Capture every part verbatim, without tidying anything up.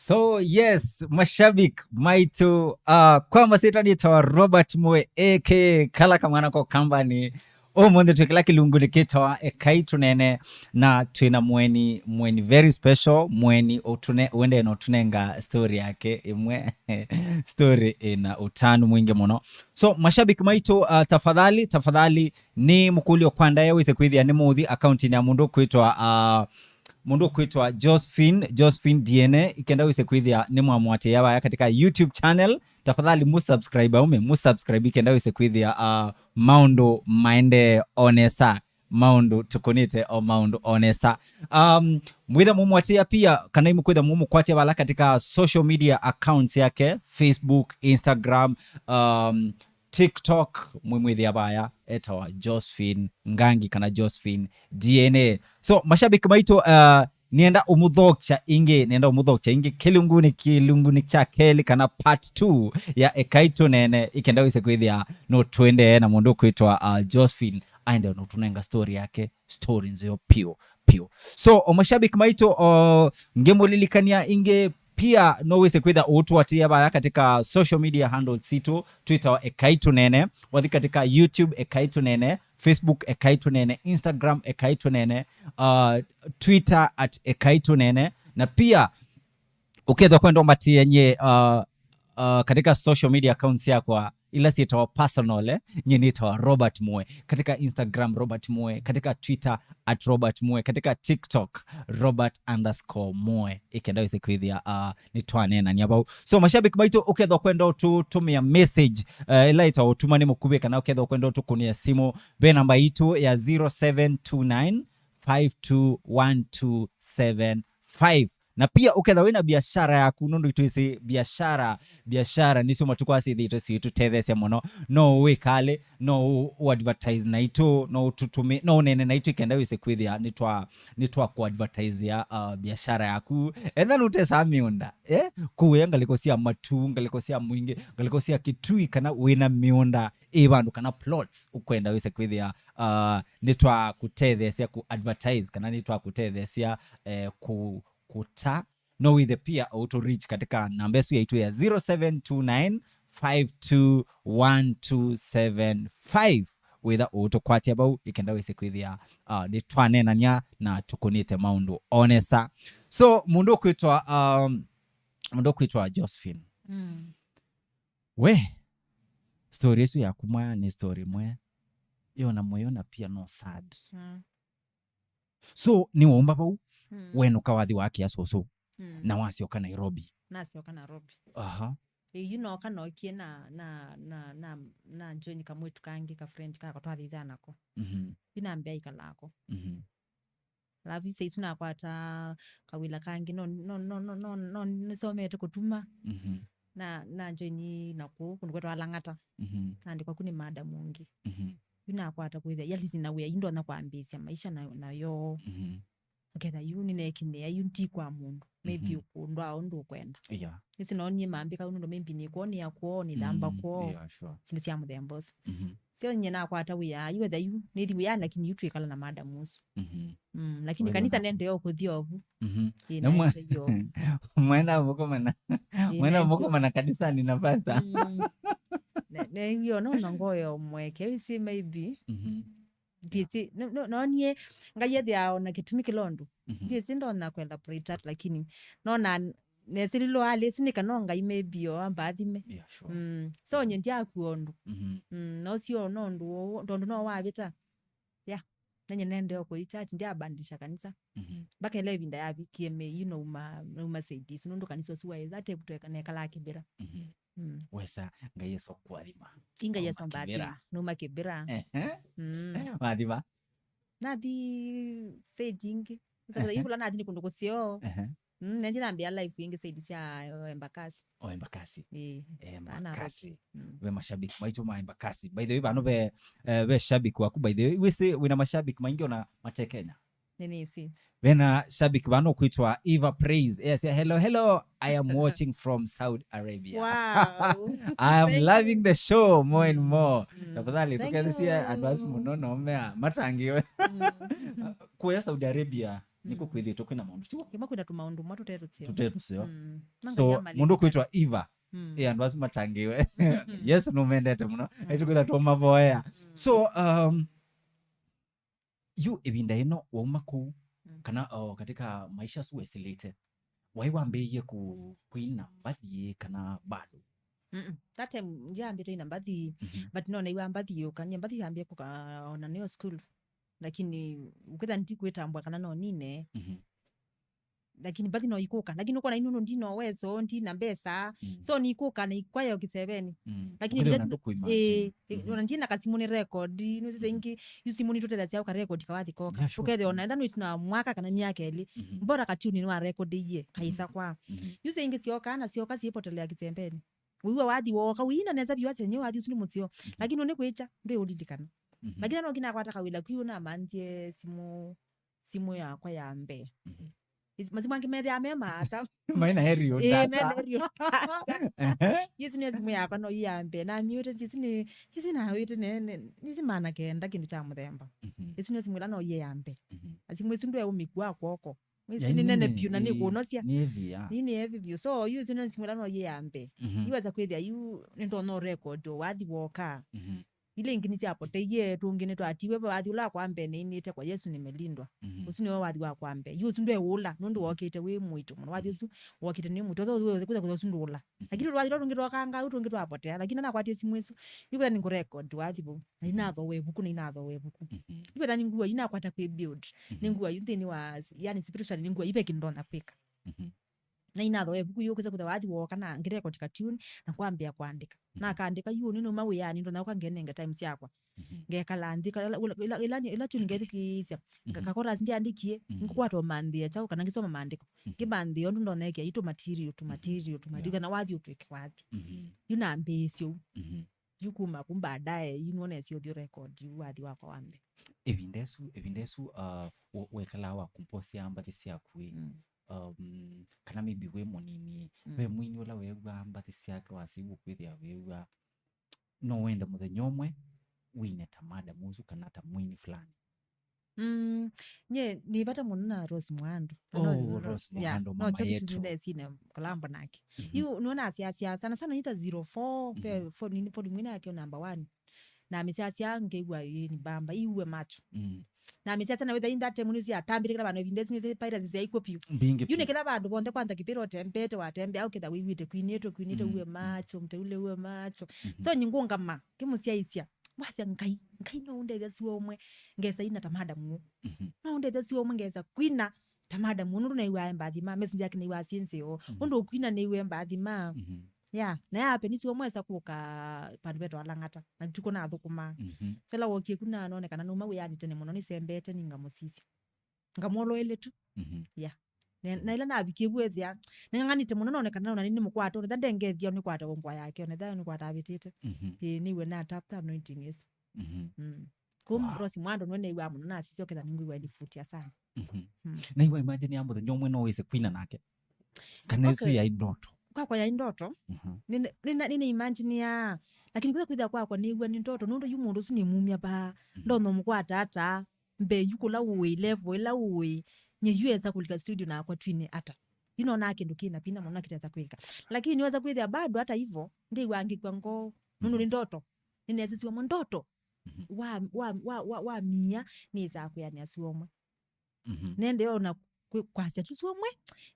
So yes, mashabiki maitũ, uh, kwa masyĩtwa nĩtawa Robert Mwe, A K A kala kamwana ko kambani. Ũmũnthĩ twĩ kĩla kĩlungunĩ kĩtawa Ekai Tũneene, na twĩna mweni, mweni very special, mweni ũtũne-, ũendee na ũtũnenga story yake ĩmwe. Story ĩna ũtanu mwingĩ mũno. So mashabiki maitũ, uh, tafadhali, tafadhali, nĩ mũkũlyo kwa ndaĩa wĩse kwĩthĩa nĩ mũthi akauntinĩ ya mũndũ kwĩtwa, uh, mũndũ ũkwĩtwa Josephine, Josephine D N A, ikenda wĩse kwĩthĩa nĩ mwamũatĩĩa vaya katika YouTube channel. Tafadhali mũsubscribe aume, mũsubscribe ikenda wĩse kwĩthĩa, uh, maũndũ maendee o nesa, maũndũ tũkũnĩte o maũndũ o nesa. Um, mwĩtha mũmũatĩĩa pia, kana imũkwĩtha mũmũkwatĩa vala katika social media accounts yake, Facebook, Instagram, um, TikTok, mwĩmwĩthĩa vaya, etawa Josephine Ngangi kana Josephine D N A. So, mashabiki maitũ, uh, nĩenda ũmũthokya ingĩ, nĩenda ũmũthokya ingĩ kĩlungunĩ, kĩlungunĩ kya kelĩ kana part two ya Ekai Tũneene, ikenda wĩse kwĩthĩa no twendee na mũndũ ũkwĩtwa, uh, Josephine, aende no tũnenga story yake, story nzeo piũ, piũ. So, o mashabiki maitũ, o, ngĩmũlilikania ingĩ pia no wĩse kwĩtha ũtũatĩĩa vaya katika social media handles sitũ, Twitter wa Ekai Tũneene, wathi katika YouTube Ekai Tũneene, Facebook Ekai Tũneene, Instagram Ekai Tũneene, uh, Twitter at Ekai Tũneene, na pia ũkethwa kwenda ũmbatĩe nyie, uh, uh, katika social media accounts yakwa ila syĩtawa personal, eh, nyie nĩtawa Robert Mwe. Katika Instagram Robert Mwe, katika Twitter at Robert Mwe, katika TikTok Robert underscore Mwe. Ikenda wĩse kwĩthĩa, uh, nĩtwaneenania vau. So mashabiki maitũ, ũkethwa kwenda ũtũtũmĩa message, uh, ĩla ĩtawa ũtuma nĩ mũkuvĩ, kana ũkethwa kwenda ũtũkũnĩa simũ, ve namba itũ ya zero seven two nine five two one two seven five. Na pia ũketha wĩna biashara yaku, nũndũ itwĩsĩ biashara, biashara nĩsyo matukũ aa syĩthĩĩtwe siitũtetheesya mũno. No wĩkale, no ũ-, ũadvertise naitũ, no ũtũtũmĩ, no ũnene naitũ ikenda wĩse kwĩthĩa nĩtwa, nĩtwa kũadvertisea, uh, biashara yaku. Etha nũtesaa mĩũnda, eh? Kũya ngalĩko sya matu, ngalĩko sya mwingĩ, ngalĩko sya kĩtui, kana wĩna mĩũnda ĩ vandũ kana plots ũkwenda wĩse kwĩthĩa, uh, nĩtwa kũtetheesya kũ advertise kana nĩtwa kũtetheesya, eh, kũ-, kũta, no wĩthe pia ũtũ reach katika namba ĩsu yaitũ ya zero seven two nine five two one two seven five. Wĩtha ũtũkwatya vau, ikenda wĩse kwĩthĩa, uh, nĩtwaneenania na tũkũnĩte maũndũ o nesa. So, mũndũ ũkwĩtwa, um, mũndũ ũkwĩtwa Josephine. Mm. We, story ĩsu yaku mwa nĩ story ĩmwe yona mũyo na pia no sad. Mm. So, nĩwaumba vau, mm, wenũka wathi wakĩa sũsũ, mm, na wasyoka Nairobi. Nasyoka Nairobi. Aha. Ĩĩ, yu nooka nookie na, na, na, na, na join kamwĩtu kangĩ, ka friend kakwa twathithaa nako. Mhm. Yu nambĩa ikalaa ko. Mhm. Alafu isa isu nakwata kawĩla kangĩ, no, no, no, no, no, no nĩsomete kũtuma. Mhm. Na, na join nakũu kũndũ kwetwa Lang'ata. Mhm. Naandĩkwa ku nĩ madam ũngĩ. Mhm. Yu nakwata kwĩthĩa, at least na wĩa, yu ndonya kwambĩĩsya maisha na, nayo. Mhm. Ũketha yu nĩneekinĩa, yu ndi kwa mũndũ. Maybe, mhm, ũkũndwaa ũndũ ũkwenda. Yeah. Nĩsĩ no nyie mambĩka ũndũ, maybe nĩ kwoo, nĩ ya kwoo, nĩ thamba, mm, kwoo. Yeah, sure. Syĩndũ sya mũthemba ũsu. Mhm. Syo nyie nakwata wĩa, yu etha yu, nĩthi wĩa, lakini yu twĩkala na madam ũsu. Mhm. Mm, lakini wĩna kanisa na nendee o kũthi ovu. Mhm. Ĩĩ, na mwa-, naete yo. Mwenda mũkomana. Ĩĩ, mwenda naete mũkomana kanisani na pastor. Mm. Ne-, ne-, yo, no, na ngoyo mweke, isi maybe. Mhm. Ndiĩsĩ, no, no, no nie, Ngai ethĩawa na kĩtumi kĩla ũndũ. Mhm. Ndiĩsĩ ndonya kwenda pray that, lakini nona nesĩlilwe alĩsi nĩ kana Ngai maybe o ambathime. Yeah, sure. Mm. So, mhm, nye ndiakua ũndũ. Mhm. Mm, no sio no ũndũ ũũ, tondũ no wavĩta. Yeah. Nanye nendeo kũi church, ndiabandisha kanisa. Mhm. Mpaka ĩla ĩvinda yavikie me, you know, nauma, nauma Saidisu, nũndũ kanisa ũsu waĩ that time tweka-, nekalaa kĩvĩra. Mhm. Mm. Wesa, Ngai Yesu kũathima. Inga Yesu mbathima, nauma kĩvĩra. Ehe. Mm. Wathi va? Nathi side ingĩ. Ehe. Ivula nathi nĩ kũndũ kũseo. Ehe. Mm, nenji nambĩa life ingĩ side sya, eh, Embakasi. O Embakasi. Ĩĩ. Embakasi. Mm. Ve mashabiki maitũ ma Embakasi. By the way, vano ve, eh, ve shabiki waku, by the way. Wĩsĩ wĩna mashabiki maingĩ ona mate Kenya. Nĩnĩsĩ. Vena shabiki vano kwĩtwa Eva Praise. Yes, yeah, hello, hello. I am watching from Saudi Arabia. Wow. I am loving the show more and more. Mm. Tafadhali, thank you. Tũkethĩsie andũ asu mũno no mea matangĩwe. Mm. Kuya Saudi Arabia. nĩko kwĩthĩtwe kwĩna maũndũ tiwo. Ĩmwe kwĩna tũmaũndũ mwa tũtetũseo. Tũtetũseo. Mm. So mũndũ kwĩtwa Eva, ĩ andũ asu matangĩwe. Yes, nũmendete mũno. Aitũ kwĩtha tũmavoea. So, um, yu ĩvinda ĩno wauma kũu, kana o katika maisha asu wesĩlĩte, waĩ wambĩĩie ku- kwina mbathi kana bado? Mm-mm. That time ndiambĩte ina mbathi, but no naiwa mbathi yũka. Nye mbathi yambia kũka ona nĩyo school. Lakini ũkĩtha ndikwĩtambwa kana no nine. Lakini mbathi no ikũka. Lakini ũkona inu ndina uwezo, ndina mbesa. So nikũka na ikwaya kĩseveni. Lakini ĩvinda ti- ĩĩ, ona ndina kasimũ nĩ record, nũsese ingĩ, yu simũ nitũtethasya ũka record kawathi koka. Yeah, sure. Ũkethĩa ona enda nũitina mwaka kana myaka ĩlĩ. Mbora katiuni nĩwa record iye, kaisa kwa. Yu se ingĩ syoka na syoka siĩpotelea kĩseveni. Wĩw'a wathi woka, wĩina nesa vyũ asya nĩ wathi ũsu nĩ mũseo. Lakini ũnĩ kwĩkya, ndwĩ ũlilikana. Lakini no nginakwata kawĩla kwiũ namanthie simũ, simũ yakwa ya mbee. Is- masimũ angĩ methĩaa me maasa. Maina Aerial. Ĩĩ, me Aerial. Yĩsu nĩ simũ yakwa no ya mbee. Na miũte yĩsu nĩ, yĩsu nawĩte ne, ne, yĩsu maana kenda kĩndũ kya mũthemba. Yĩsu nĩ simũ ĩla no ye ya mbee. Na simũ ĩsu ndwe ũmĩkua kwoko. Wĩsĩ nĩ nene vyũ na nĩkũnosya. Nĩ heavy, yeah. Nĩ, nĩ heavy vyũ. So yu ĩsu nĩ simũ ĩla no ye ya mbee. Iweza kwĩthĩa yu nĩndona record o wathi woka. Ile ingĩ nĩsyapoteie, tũngĩ nĩtwatiwe, ve wathi ũla wakwa mbee nĩinĩte kwa Yesu nimelindwa. Ũsu nĩwe wathi wakwa mbee. Yu ũsu ndweũla, nũndũ wokĩte wĩ mũito mũno. Wathi ũsu wokĩte nĩ mũito. So, ũsu wĩthĩa kũtha kũtha ũsu ndũũla. Lakini twathi tũla tũngĩ twakanga, au tũngĩ twapotea. Lakini anakwatie simũ ĩsu, yu kũtha nĩngũrecord wathi vau. Na inathoa ĩvuku, na inathoa ĩvuku. Yu kũtha nĩngua, inakwata kwĩ build. Nĩngua yu nthĩnĩ wa, yani spiritually nĩngua yu ve kĩndũ ndonya kwĩka. Na inathoa ĩvuku yũkĩte kũtha wathi woka na ngĩrekodi katune na kwambĩa kwandĩka. Nakaandĩka yu nĩnauma wĩanĩ ndonya ũka ngenenge time syakwa. Ngekala nthĩ, ĩla, ĩla, ĩla, ĩla tune ngethukĩĩsya. Kakorasi ndiandĩkie, ngũkwata ũmanthĩa kyaũ kana ngĩsoma maandĩko. Ngĩmanthĩa ũndũ ndonekia yu tũ material, tũ material, tũ material, kana wathi ũtwĩke wathi. Yu nambĩĩsya ũu. Yu kuma ku baadaye, yu nĩwonesie ũthiũ record, yu wathi wakwa wa mbee. Ĩvinda ĩsu, ĩvinda ĩsu, uh, we- wekalaa wa kumposea mbathi syaku ĩ. Um, kana maybe wĩ mũnini, ve mwini ũla weew'aa mbathi syake wasya ũkwĩthĩa weew'aa no wende mũthenya ũmwe wine ta madam ũsu kana ta mwini fulani? Mm, nye nĩ vata mũno na Rose Muhando. Na no- Oh, no- Rose yeah, Muhando, no, mama kyo yetu. Kĩtumi ndesine kolabo nake. Yu nona asiasia sana sana ita zero four, pe four nini, four mwini yake number one. Na mĩsiasia ngew'a ĩ nĩ bamba, iue macho. Na mĩsiasia na wĩtha inda temu nĩsiatambĩte kĩla vandũ, ĩvinda ĩsu nĩsĩ pirates syaikwo piũ. Mbingĩ yu nĩ piũ. Kĩla vandũ vonthe, kwanza kĩpĩla ũtembete, watembea, ũketha wĩw'ĩte kwinĩtwe, kwinĩtwe, uwe macho, mteule uwe macho. So nyingũngama, kĩmũsyaisya, wasya, "Ngai, Ngai no ũndethya siwa ũmwe, ngesa ina ta madam ũũ. No ũndethya siwa ũmwe, ngesa kwina ta madam ũũ, nũndũ naiwaa mbathi ma, message yake naiwaa syĩ nzeo. Ũndũ ũkwina naiwaa mbathi ma." Ya, na ya ape nĩsiwa ũmwe esa kũka vandũ vetwa Lang'ata, na tuko nathũkũmaa. So ĩla wokie ku na nonekana numa wĩanĩ tene mũno, nĩsembete ningamũsisya. Ngamwoloele tu. Ya. Na, na ĩla navikie vu ethĩa nĩng'ang'anĩte mũno, nonekana ona nĩ mũkwata, onetha ndengethia nĩkwata ngũa yake, onetha nĩkwata avĩtĩte. Ĩĩ, nĩw'e na tap the anointing ĩsu. Mm. Kũu Rose Muhando nĩwe nĩw'aa mũno, nasisya ũketha nĩngwĩw'a ĩlifutia sana. Na iwa imagine ya mũthenya ũmwe no wĩse kwina nake? Kana ĩsu yaĩ ndoto? Kwakwa yaĩ ndoto. Nĩna, nĩna, nĩna imagine ya, lakini kwĩtha kwĩtha kwakwa nĩw'a nĩ ndoto, nũndũ yu mũndũ ũsu nĩmumya vaa, ndonya mũkwata ata, mbee yu kũla ũĩ, level ĩla ũĩ, nye yu esa kũlika studio nakwa twine ata. Yu nonaa kĩndũ kĩna vinya mũno na kĩtesa kwĩka. Lakini nĩweza kwĩthĩa bado hata hivyo, ndĩw'aa ngĩkw'a ngoo, nũndũ nĩ ndoto. Nĩneesĩ siwa ũmwe ndoto. Wa, wa, wa, wa, wa mia, nĩsaa kwĩanĩa siwa ũmwe. Nende ona kwĩ- kwasya tu siwa ũmwe,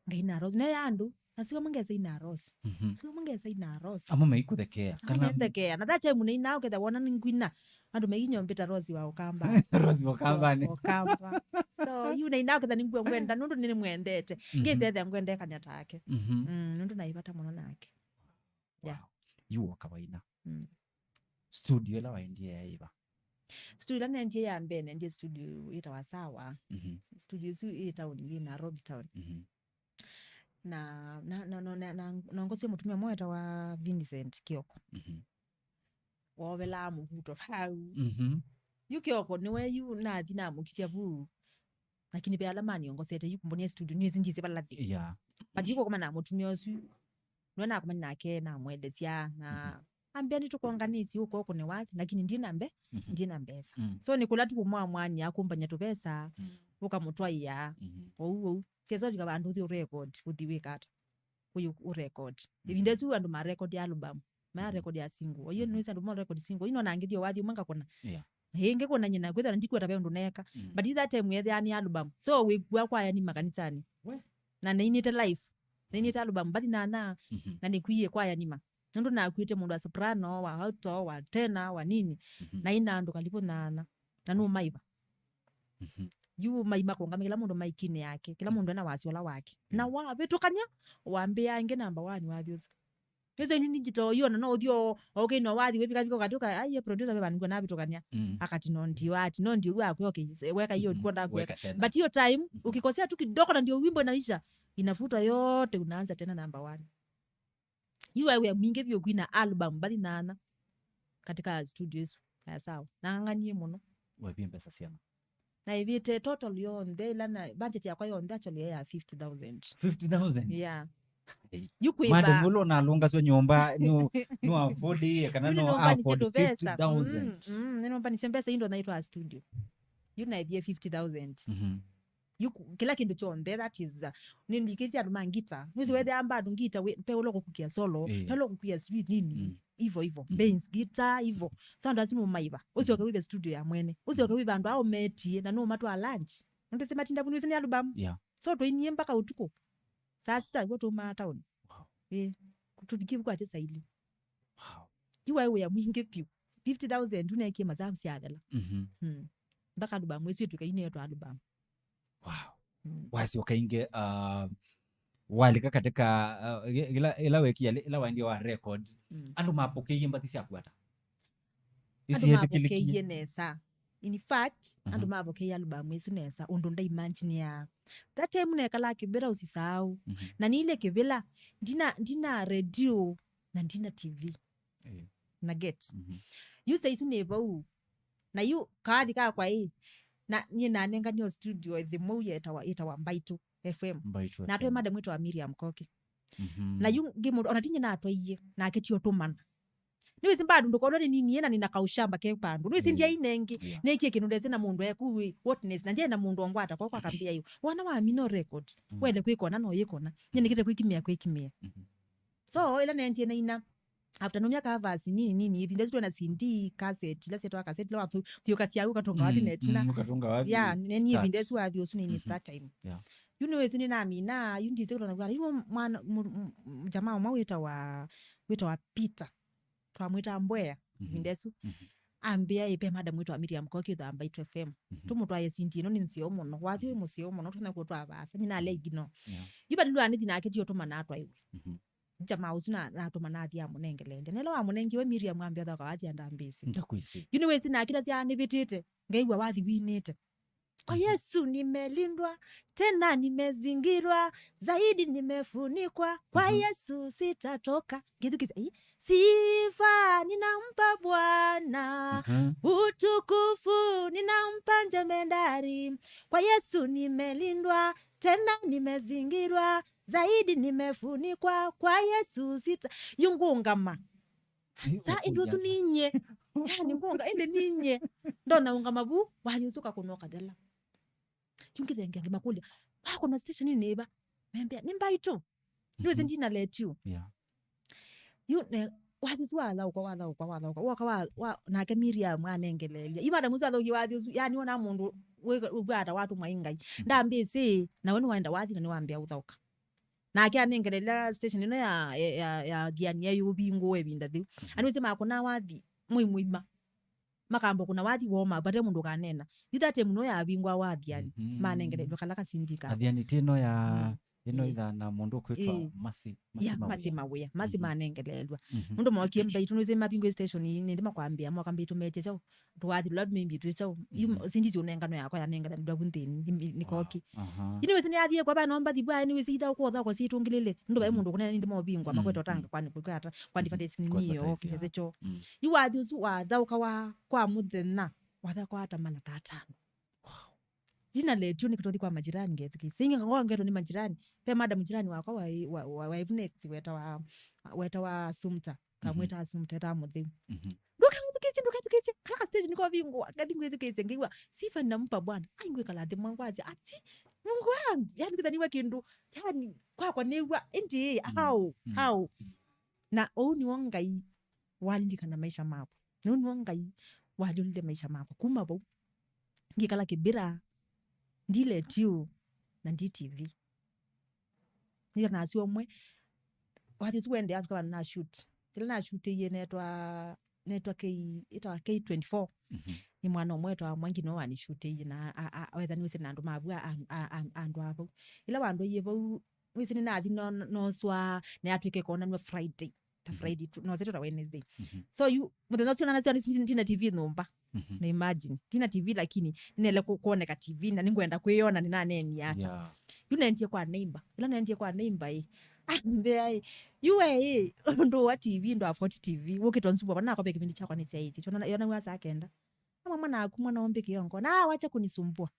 Ngai na Rose. Naye andũ, na siwa ũmwe ngesa ina Rose. Siwa ũmwe ngesa ina Rose. Amwe maikũthekea. Kana nĩnthekea. Na that time nainaa ũketha wona nĩngwina. Andũ maikinyombĩta Rose wa Ũkamba. Rose wa Ũkamba nĩ. Ũkamba. So, yu nainaa ũketha nĩngwenda, nũndũ nĩmwendete. Ngĩsethĩa ngwendekanya take. Mm, nũndũ naivata mũno nake. Yeah. Wow. Yu woka waina. Mm. Studio ĩla waendie yaĩ va? Studio ĩla nendie ya mbee, nendie studio ĩtawa Sawa. Studio ĩsu ĩ town, ĩ Nairobi town. Na, na, na, na, na, na, na ngosio mũtumia ũmwe wetawa Vincent Kioko. Wovelaa mũvuto vau. Yu Kioko nĩwe yu nathi namũkitya vu. Lakini ve ala maniongosete yu kumbonia studio, nĩsĩ ndyĩsĩ vala thi. Yeah. But yu kũkomana na mũtumia ũsu, nwe nakomana nake, namwelesya, na ambĩa nĩtũkonganĩsye ũko kũne wathi, lakini ndi na mbe, ndi na mbesa. So nĩ kũla tu kũmwamwania kũmbany'a tũvesa, ũkamũtwaĩa. Mhm. Ou ou. Syesa ũvika vandũ ũthi ũrecord, ũthi wĩka ata? Ũyũ ũrecord. Mhm. Ĩvinda ĩsu andũ marecord album, ma Mhm. record ya single. Oyo Mhm. nĩwĩsĩ andũ marecord single. Ino nangĩthio wathi ũmwe ngakũna. Yeah. Ĩngĩ kũna nyina, kwĩthwa ndikwĩta ve ũndũ neeka. Mm. But that time yethĩa nĩ album. So wĩkua kwaya nĩ makanisanĩ. We. Na nĩinĩte live. Nĩinĩte album, mbathi nana, Mhm. na nĩkwie kwaya nima. Nũndũ nakuĩte mũndũ wa soprano, wa alto, wa tenor, wa nini. Mhm. Na ina andũ kalivu nana. Na nũmaiva. Mhm. Yu maima kũngama kĩla mũndũ maikinĩ yake. Kĩla Mhm. mũndũ ena wasyola wake. Na Mhm. wavĩtũkania, wambĩa ĩngĩ namba one wathi ũsu. Nĩsĩ nĩ digital yu, ona no ũthiĩ o, o ũkĩina wathi wĩvika vika ũkatuka, "Ai, ye producer ve vandu navĩtũkania." Mm. Akati no ndio, ati no ndio, yu akwe, okay, se-, weka hiyo Mhm. ulikuwa unataka kuweka. Weka tena. But hiyo time, Mhm. ukikosea tu kidogo na ndio wimbo inaisha, inafuta yote, unaanza tena number one. Yu wewe mwingi vyo kwina album, mbathi nana katika studio isu. Ya sawa. Nang'ang'anie mũno. Wavie mbesa siana. Na ĩvĩte total yonthe, ĩla na budget yakwa yonthe actually ya fifty thousand. Fifty thousand? Yeah. Hey. Yu kwĩva. Madam, ũla ũnalũngasw'a nyũmba, nũ, nũ afford ĩĩ, kana Yu nĩ no nyũmba nĩ afford kĩndũ mbesa. Fifty thousand. Mm, mm, nĩ nyũmba nĩ mbesa indo naitwa studio. Yu naĩvie fifty thousand. Mhm. Yu ku-, kĩla kĩndũ kyonthe, that is, uh, nĩndikĩtie andũ ma ngita. Nĩwĩsĩ Mhm. wethĩa amba andũ ngita, we, pe ũla ũkũkukia solo, Ĩĩ. pe ũla ũkũkukia sijui nini. Mm. Ivo, ivo. Mm. Bass, guitar, ivo. So andũ asu nũmaiva. Ũsyoke Mhm. wĩve studio ya mwene. Ũsyoke Mhm. wĩve andũ ao metie, na nũmatwaa lunch. Nũndũ si matinda vu, nĩwĩsĩ nĩ album. Yeah. So twainie mpaka ũtukũ. Saa sita, iguo tũmaa town. Wow. Ĩĩ. Tũvikie vu kwa Chesaili. Wow. Yu waĩ wĩa mwingĩ vyũ. Fifty thousand unekie masavu syathela. Mhm. Mm. Mpaka album ĩsu ĩtwĩka yu nĩyo twa album. Wow. Mm. Wasyoka ĩngĩ, uh, walika katika, uh, ĩ-, ĩla, ĩla wekia, ĩla waendie wa record, Mm. andũ mapokeie mbathi syaku ata? Andũ Isietĩkĩlĩkie. mapokeie nesa. In fact, Mhm. andũ mapokeie album ĩsu nesa, ũndũ ndaimagineaa. That time nekalaa kĩvĩla ũsisaau. Mhm. Na nĩile kĩvĩla, ndina, ndina radio, na ndina T V. Ĩĩ. Na get. Mhm. Yu saa isu nĩ vau. Na yu kathi kakwa ĩ. Na niĩ nanenganio studio ĩthĩ mou yetawa, ĩtawa Mbaitũ F M. Mbaitũ Na atwe F M. madam wĩtawa Miriam Koki. Mhm. Na yu ngĩmũ-, ona tinye natwaie, nake ti ũtũmana. Nĩwĩsĩ bado ndũkonwa nĩ ninie na nina kaushamba ke pandu. Nĩwĩsĩ Mm. ndiainengi, Yeah. nekie kĩndũ ndesĩ na mũndũ eku wĩ, witness, na ndiaĩ na mũndũ ongwata kwa kwa kambia yu. Wana wa mino record, Mm. wele kwĩkona no yĩkona. Nyenekete kwĩkimĩa, kwĩkimĩa. Mhm. So, ĩla nendie na ina, after numia covers nini nini, ivinda isu twena C D, cassette, ila syetwa cassette, ila wathiũka syaku ũkatunga wathi Mm, netina. mm, ũkatunga wathi Yeah, neni start. ivinda isu wathi ũsu nini Mhm. start time. Yeah. Yu nĩwĩsĩ nĩnamina, yu ndisĩ kũtona kwara, yu mwana, mu-, mu-, mu-, jamaa ũmwe wĩtawa, wĩtawa Peter. Twamwĩtaa Mbwea, Mhm. ivinda isu. Mhm. Ambĩa ĩpe madam wĩtawa Miriam Koki ĩthaa Mbaitũ F M. Mhm. Tũmũtwaĩe C D ĩno nĩ nzeo mũno. Wathi wĩ Mhm. mũseo mũno, tũna kũtwaa vaasa. Nyina alea igino. Yeah. Yu vandũ lwa nithi nake ti ũtũma natwaĩwe. Mhm. Jamaa ũsu na, natũma nathi amũnengeleelya. Nela wamũnengiwe Miriam ambĩa thaka wathi andambĩsĩ. Ndakwĩsĩ. Yu nĩwĩsĩ na kĩla sya nĩvĩtĩte, ngaigua wathi winĩte. Kwa Mhm. Yesu nimelindwa, tena nimezingirwa, zaidi nimefunikwa. Kwa Mhm. Yesu sitatoka. Ngĩthukĩsya, "Ĩ, sifa ninampa Bwana, Mhm. utukufu ninampa jemedari. Kwa Yesu nimelindwa, tena nimezingirwa, zaidi nimefunikwa. Kwa Yesu sita-," Yu ngũngama. Yu Sa ĩndĩ ũsu ũkũngama. ninyie. Yani ngũnga, ĩndĩ ninyie. Ndona ũngama vu, wathi ũsu ũkakũna ũkathela. Yu ngĩthengia ngĩmakũlya, "Wakũna station nĩ ĩva?" Membea, "Nĩ Mbaitũ." Nĩwĩsĩ Mhm. ndina let you. Yeah. Yu ne, wathi ũsu wathaũkwa, wathaũkwa, wathaũkwa. Woka wa, wa, nake Miriam anengeleelya. Yu madam ũsu athaukie wathi ũsu, yani wona mũndũ wĩ, wĩkwata watũmwa ĩ Ngai. Mhm. Ndambĩsĩ, nawe nĩwaenda wathi na nĩwambĩa ũthaũka. Nake anengeleelya station ĩno ya, ya, ya, ya Thiani yayũvingũa ĩvinda yĩu. Mhm. Anĩwĩsĩ makũna wathi mwĩ mũima. Makamba kũna wathi woma, vate mũndũ ũkanena. Yu that time no yavingwa wa Athiani. Mhm. Manengele, ndũkala kasindi ka. Athiani ti ĩno ya, Mm. ĩno Ĩĩ. ĩthaa na mũndũ ũkwĩtwa Ĩĩ. Masi, Masi Yeah, Mawĩa. Masi Mawĩa. Masi Mhm. manengeleelwa. Mhm. Nũndũ mokie Mbaitũ nĩwĩsĩ mavingwe station ii, nĩndĩ makwambĩa, moka Mbaitũ mete kyaũ. Tũwathi tũla maybe twĩ kyaũ. Yu Mhm. sindi isu ũnengano yakwa yanenganĩlwa vu nthĩnĩ, nĩ, nĩ, nĩ Wow. koki. Aha. Yu nĩwĩsĩ nĩyathie kwa vano mbathi bwa, nĩwĩsĩ ithaũkwa ũthaũkwa syĩtũngĩlĩle. Nũndũ vai Mhm. mũndũ ũkũnena nĩndĩ movingwa, Mm, makweta ũtanga mm. kwani kwĩkwata, kwani Mhm. fata ĩsini Kwani nĩyo, fata ĩsini, kĩsese ah. kyo. Mm. Yu wathi ũsu wathaũka wa, kwa mũthenya, wathaũka wa ta mana ta atano. Wow. Jina letio nĩkĩtothi kwa majirani ngethukĩsya. Ingi ngakwa ngetwa nĩ majirani. Pe madam jirani wakwa wa, wa, wa, wa Evenex weta wa, weta wa Sumta. Mhm. Kamweta Sumta, eta mũtheu. Mhm. Ndũkethukĩsye, ndũkethukĩsye. Kala Stage nĩkovingũa, ngathi ngwĩthukĩĩsya ngĩw'a, "Sifa ninampa Bwana." Ai, ngwĩkala nthĩ mwa ngwasya, "Ati, Mungu wangu." Yani, kwĩthwa nĩw'a kĩndũ, yani, kwakwa nĩw'a, ĩndĩ, Mm. how, Mm. how? Mm. Na ũu nĩw'o Ngai walilikana maisha makwa. Na ũu nĩw'o Ngai walyũlile maisha makwa. Kuma vau, ngĩkala Kĩbĩra, ndi letio, na ndi T V. Nĩkana nasyo ũmwe, wathi ũsu wendeea, tũkava na shoot. Ĩla nashutĩie netwa, netwa K, ĩtawa K twenty-four. Mhm. Nĩ mwana ũmwe wetwa Mwangi no wanishutĩie na a, a, wetha nĩwĩsĩ na andũ mavu a, a, a, andũ a vau. Ĩla wandwaie vau, wĩsĩ nĩnathi no, noswa, na yatw'ĩka ĩkonanw'a Friday. Ta Mhm. Friday tu, no, ta Wednesday. Mhm. So, yu, mũthenya ũcio nanasyo ndi, ndina T V nyũmba. Mhm. Na imagine, ndina T V lakini nĩnele ku-, kuoneka T V na nĩngwenda kwĩyona nĩnaneenie ata. Yeah. Yu naendie kwa neighbor. Ĩla naendie kwa neighbor ĩ, ambĩa ĩ, "Yu we ĩ, ndũwa T V, ndũ afford T V, wũkĩte ũnsumbua vana nakwa ve kĩvindi kyakwa nĩsyaĩtye." Kyona yona wa saa kenda. Ama mwana aku mwana ũmbĩkĩe ngona, "Ah, wacha kunisumbua."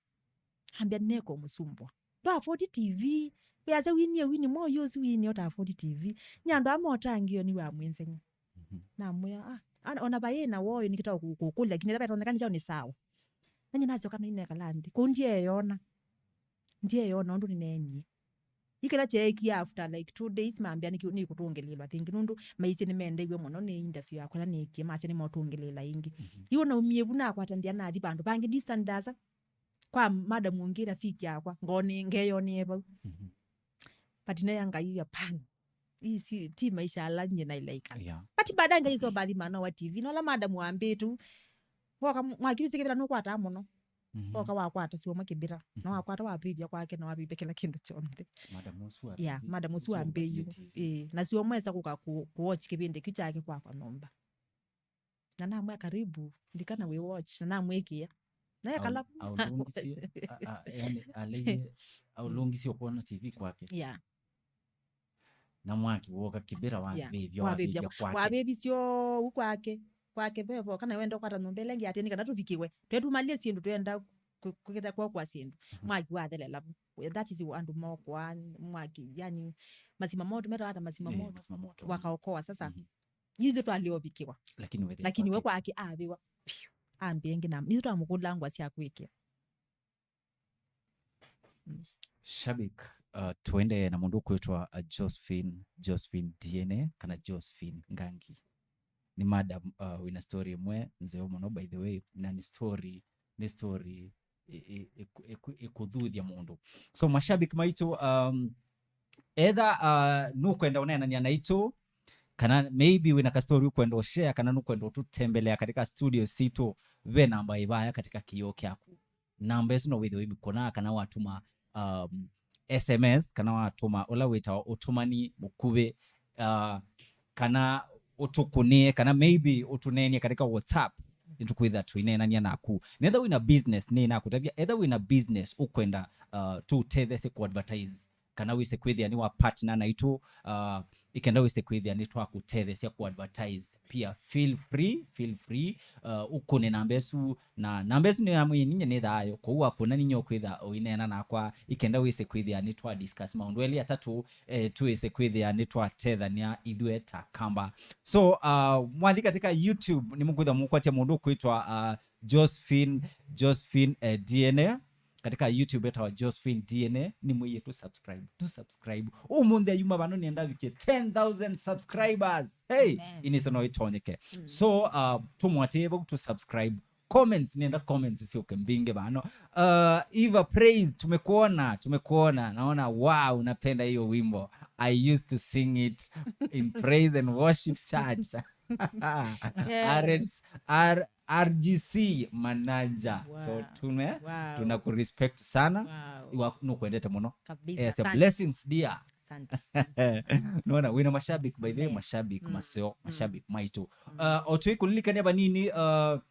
Ambĩa, "Nĩnĩkũmũsumbua. Ndũ afford T V. Wĩasya winie wini mwa ũyũ ũsu wini ũta afford T V. Nyandũ ama ũtangĩo nĩ wa mwenzenya." Mhm. Namwĩa, "Ah, ana-, ona vaĩ na woyo nĩkĩtwa kũkũlya, lakini ĩla vetonyeka nĩ kyaũ nĩ sawa." Nanye nasyoka nainekala nthĩ. Kũu ndieeyona. Ndieeyona ũndũ nĩneenie. Yu kĩla kyeekie after, like, two days, mambĩa nĩkĩ-, nĩkũtũngĩlĩĩlwa thĩngĩ, nũndũ maisye nĩmendeiwe mũno nĩ interview yakwa ĩla nĩkie, masya nĩmotũngĩlĩĩla ĩngĩ. Mhm. Yu naumie vu nakwata nthĩa nathi vandũ vangĩ distance ndasa, kwa madam ũngĩ rafiki yakwa, ngone-, ngeyonee vau. Mhm. But neya Ngai, hapana. Hii si, ti maisha ala nyie nailaika. Yeah. But baadaye Ngai so bathi mana wa T V, nola madam wambĩte, woka mwakirusie kĩvĩla nũkwataa mũno. Mhm. Woka wakwata syũma kĩvĩla. Na Mhm. wakwata wavĩvya kwake na wavĩvya kĩla kĩndũ kyonthe. Madam ũsu Yeah, wambĩie madam ũsu wambĩie. T V. Ĩĩ, na syũma esa kũka ku-, ku watch kĩvĩndĩ kĩu kyake kwakwa nyũmba. Na namwĩa, "Karibu, ndikana wĩ watch." Na namwĩkĩa. Na Au-, ekala aũlũngisye, a, a, yani, aleie, aũlũngisye ũkwona T V kwake. Yeah. Na mwaki woka kĩvĩla Yeah. wavĩvya, Wavĩvya. Wavĩvya kwake. Wavĩvisyo u kwake. Kwake vevo, kana wenda kwata nyũmba ĩla ĩngĩ atĩ nĩ kana tũvikĩwe. Twetumalie syĩndũ twenda kũ-, kũketha kwokwa syĩndũ. Mhm. Mwaki wathelela vu. That is andũ mokwa mwaki, yani, masima moto, metawa ata masima Eh, moto. Masima moto. Wakaokoa sasa. Mhm. Ithuĩ twaliovikiwa. Lakini we Lakini we kwake. Kwake aviwa. Piu. Ambie ĩngĩ na ithuĩ twamũkũlaa ngwa sya kwĩkĩa. Mm. Shabik, uh, tuendee na mũndũ ũkwĩtwa, uh, Josephine, Josephine D N A kana Josephine Ngangi. Nĩ madam, uh, wĩna story ĩmwe nzeo mũno, by the way, na nĩ story, nĩ story ĩ-, ĩ-, ĩkũ-, ĩkũ-, ĩkũthuthya mũndũ. So, mashabiki maitũ, um, either, uh, nũkwenda ũneenania naitũ, kana maybe wĩna ka story ũkwenda ũshare, kana nũkwenda ũtũtembelea katika studio sitũ, ve namba ĩvaya katika kĩoo kyaku. Namba ĩsu no wĩthĩwe wĩmĩkũna kana watũma, um, S M S, kana watũma ũla wĩtawa ũtũmani mũkuvĩ, uh, kana ũtũkũnĩe, kana maybe ũtũneenie katika WhatsApp, nĩtũkwĩtha tũineenania naku. Netha wĩna business, nĩ nakũtavya, etha wĩna business ũkwenda, uh, tũũtetheesye kũ advertise, kana wĩse kwĩthĩa nĩ wa partner naitũ, uh, ikenda wĩse kwĩthĩa nĩ twakũtetheesya kũ advertise, pia feel free, feel free, uh, ũkũne namba ĩsu, na namba ĩsu nĩ ya mwĩĩ ninye nĩ thayũ, kwoou wakũna ninye ũkwĩtha ũineena nakwa, ikenda wĩse kwĩthĩa nĩ twa discuss maũndũ elĩ atatũ, eh, twĩse kwĩthĩa nĩ twatethania ithuĩ ta kamba. So, uh, mwathi katika YouTube, nĩ mũkwĩtha mũkwatya mũndũ ũkwĩtwa, uh, Josephine, Josephine, eh, D N A. Katika YouTube etawa Josephine D N A, nĩ mwĩie tu subscribe, tu subscribe. Ũmũnthĩ ayuma vano nĩenda vikie ten thousand subscribers. Hey, Amen. Inĩ seno itonyeke. Mm. So, uh, tũmwatĩe vau tu subscribe. Comments, nĩenda comments syoke mbingĩ vano. Uh, Eva Praise, tumekuona, tumekuona. Naona, wow, napenda hiyo wimbo. I used to sing it in praise and worship church. Yeah. R S, R, R G C manager. Wow. So, tume, Wow. tuna kurespect sana. Wow. Iwa, nũkwendete mũno. Kabisa, Yes, asante. Blessings, dear. Asante, asante. Nona, wĩna mashabiki, by the way, Amen. Mashabiki, Mm, maseo, mm. Mashabiki maitũ. Mm. Uh, o twĩkũlilikania vanini, uh,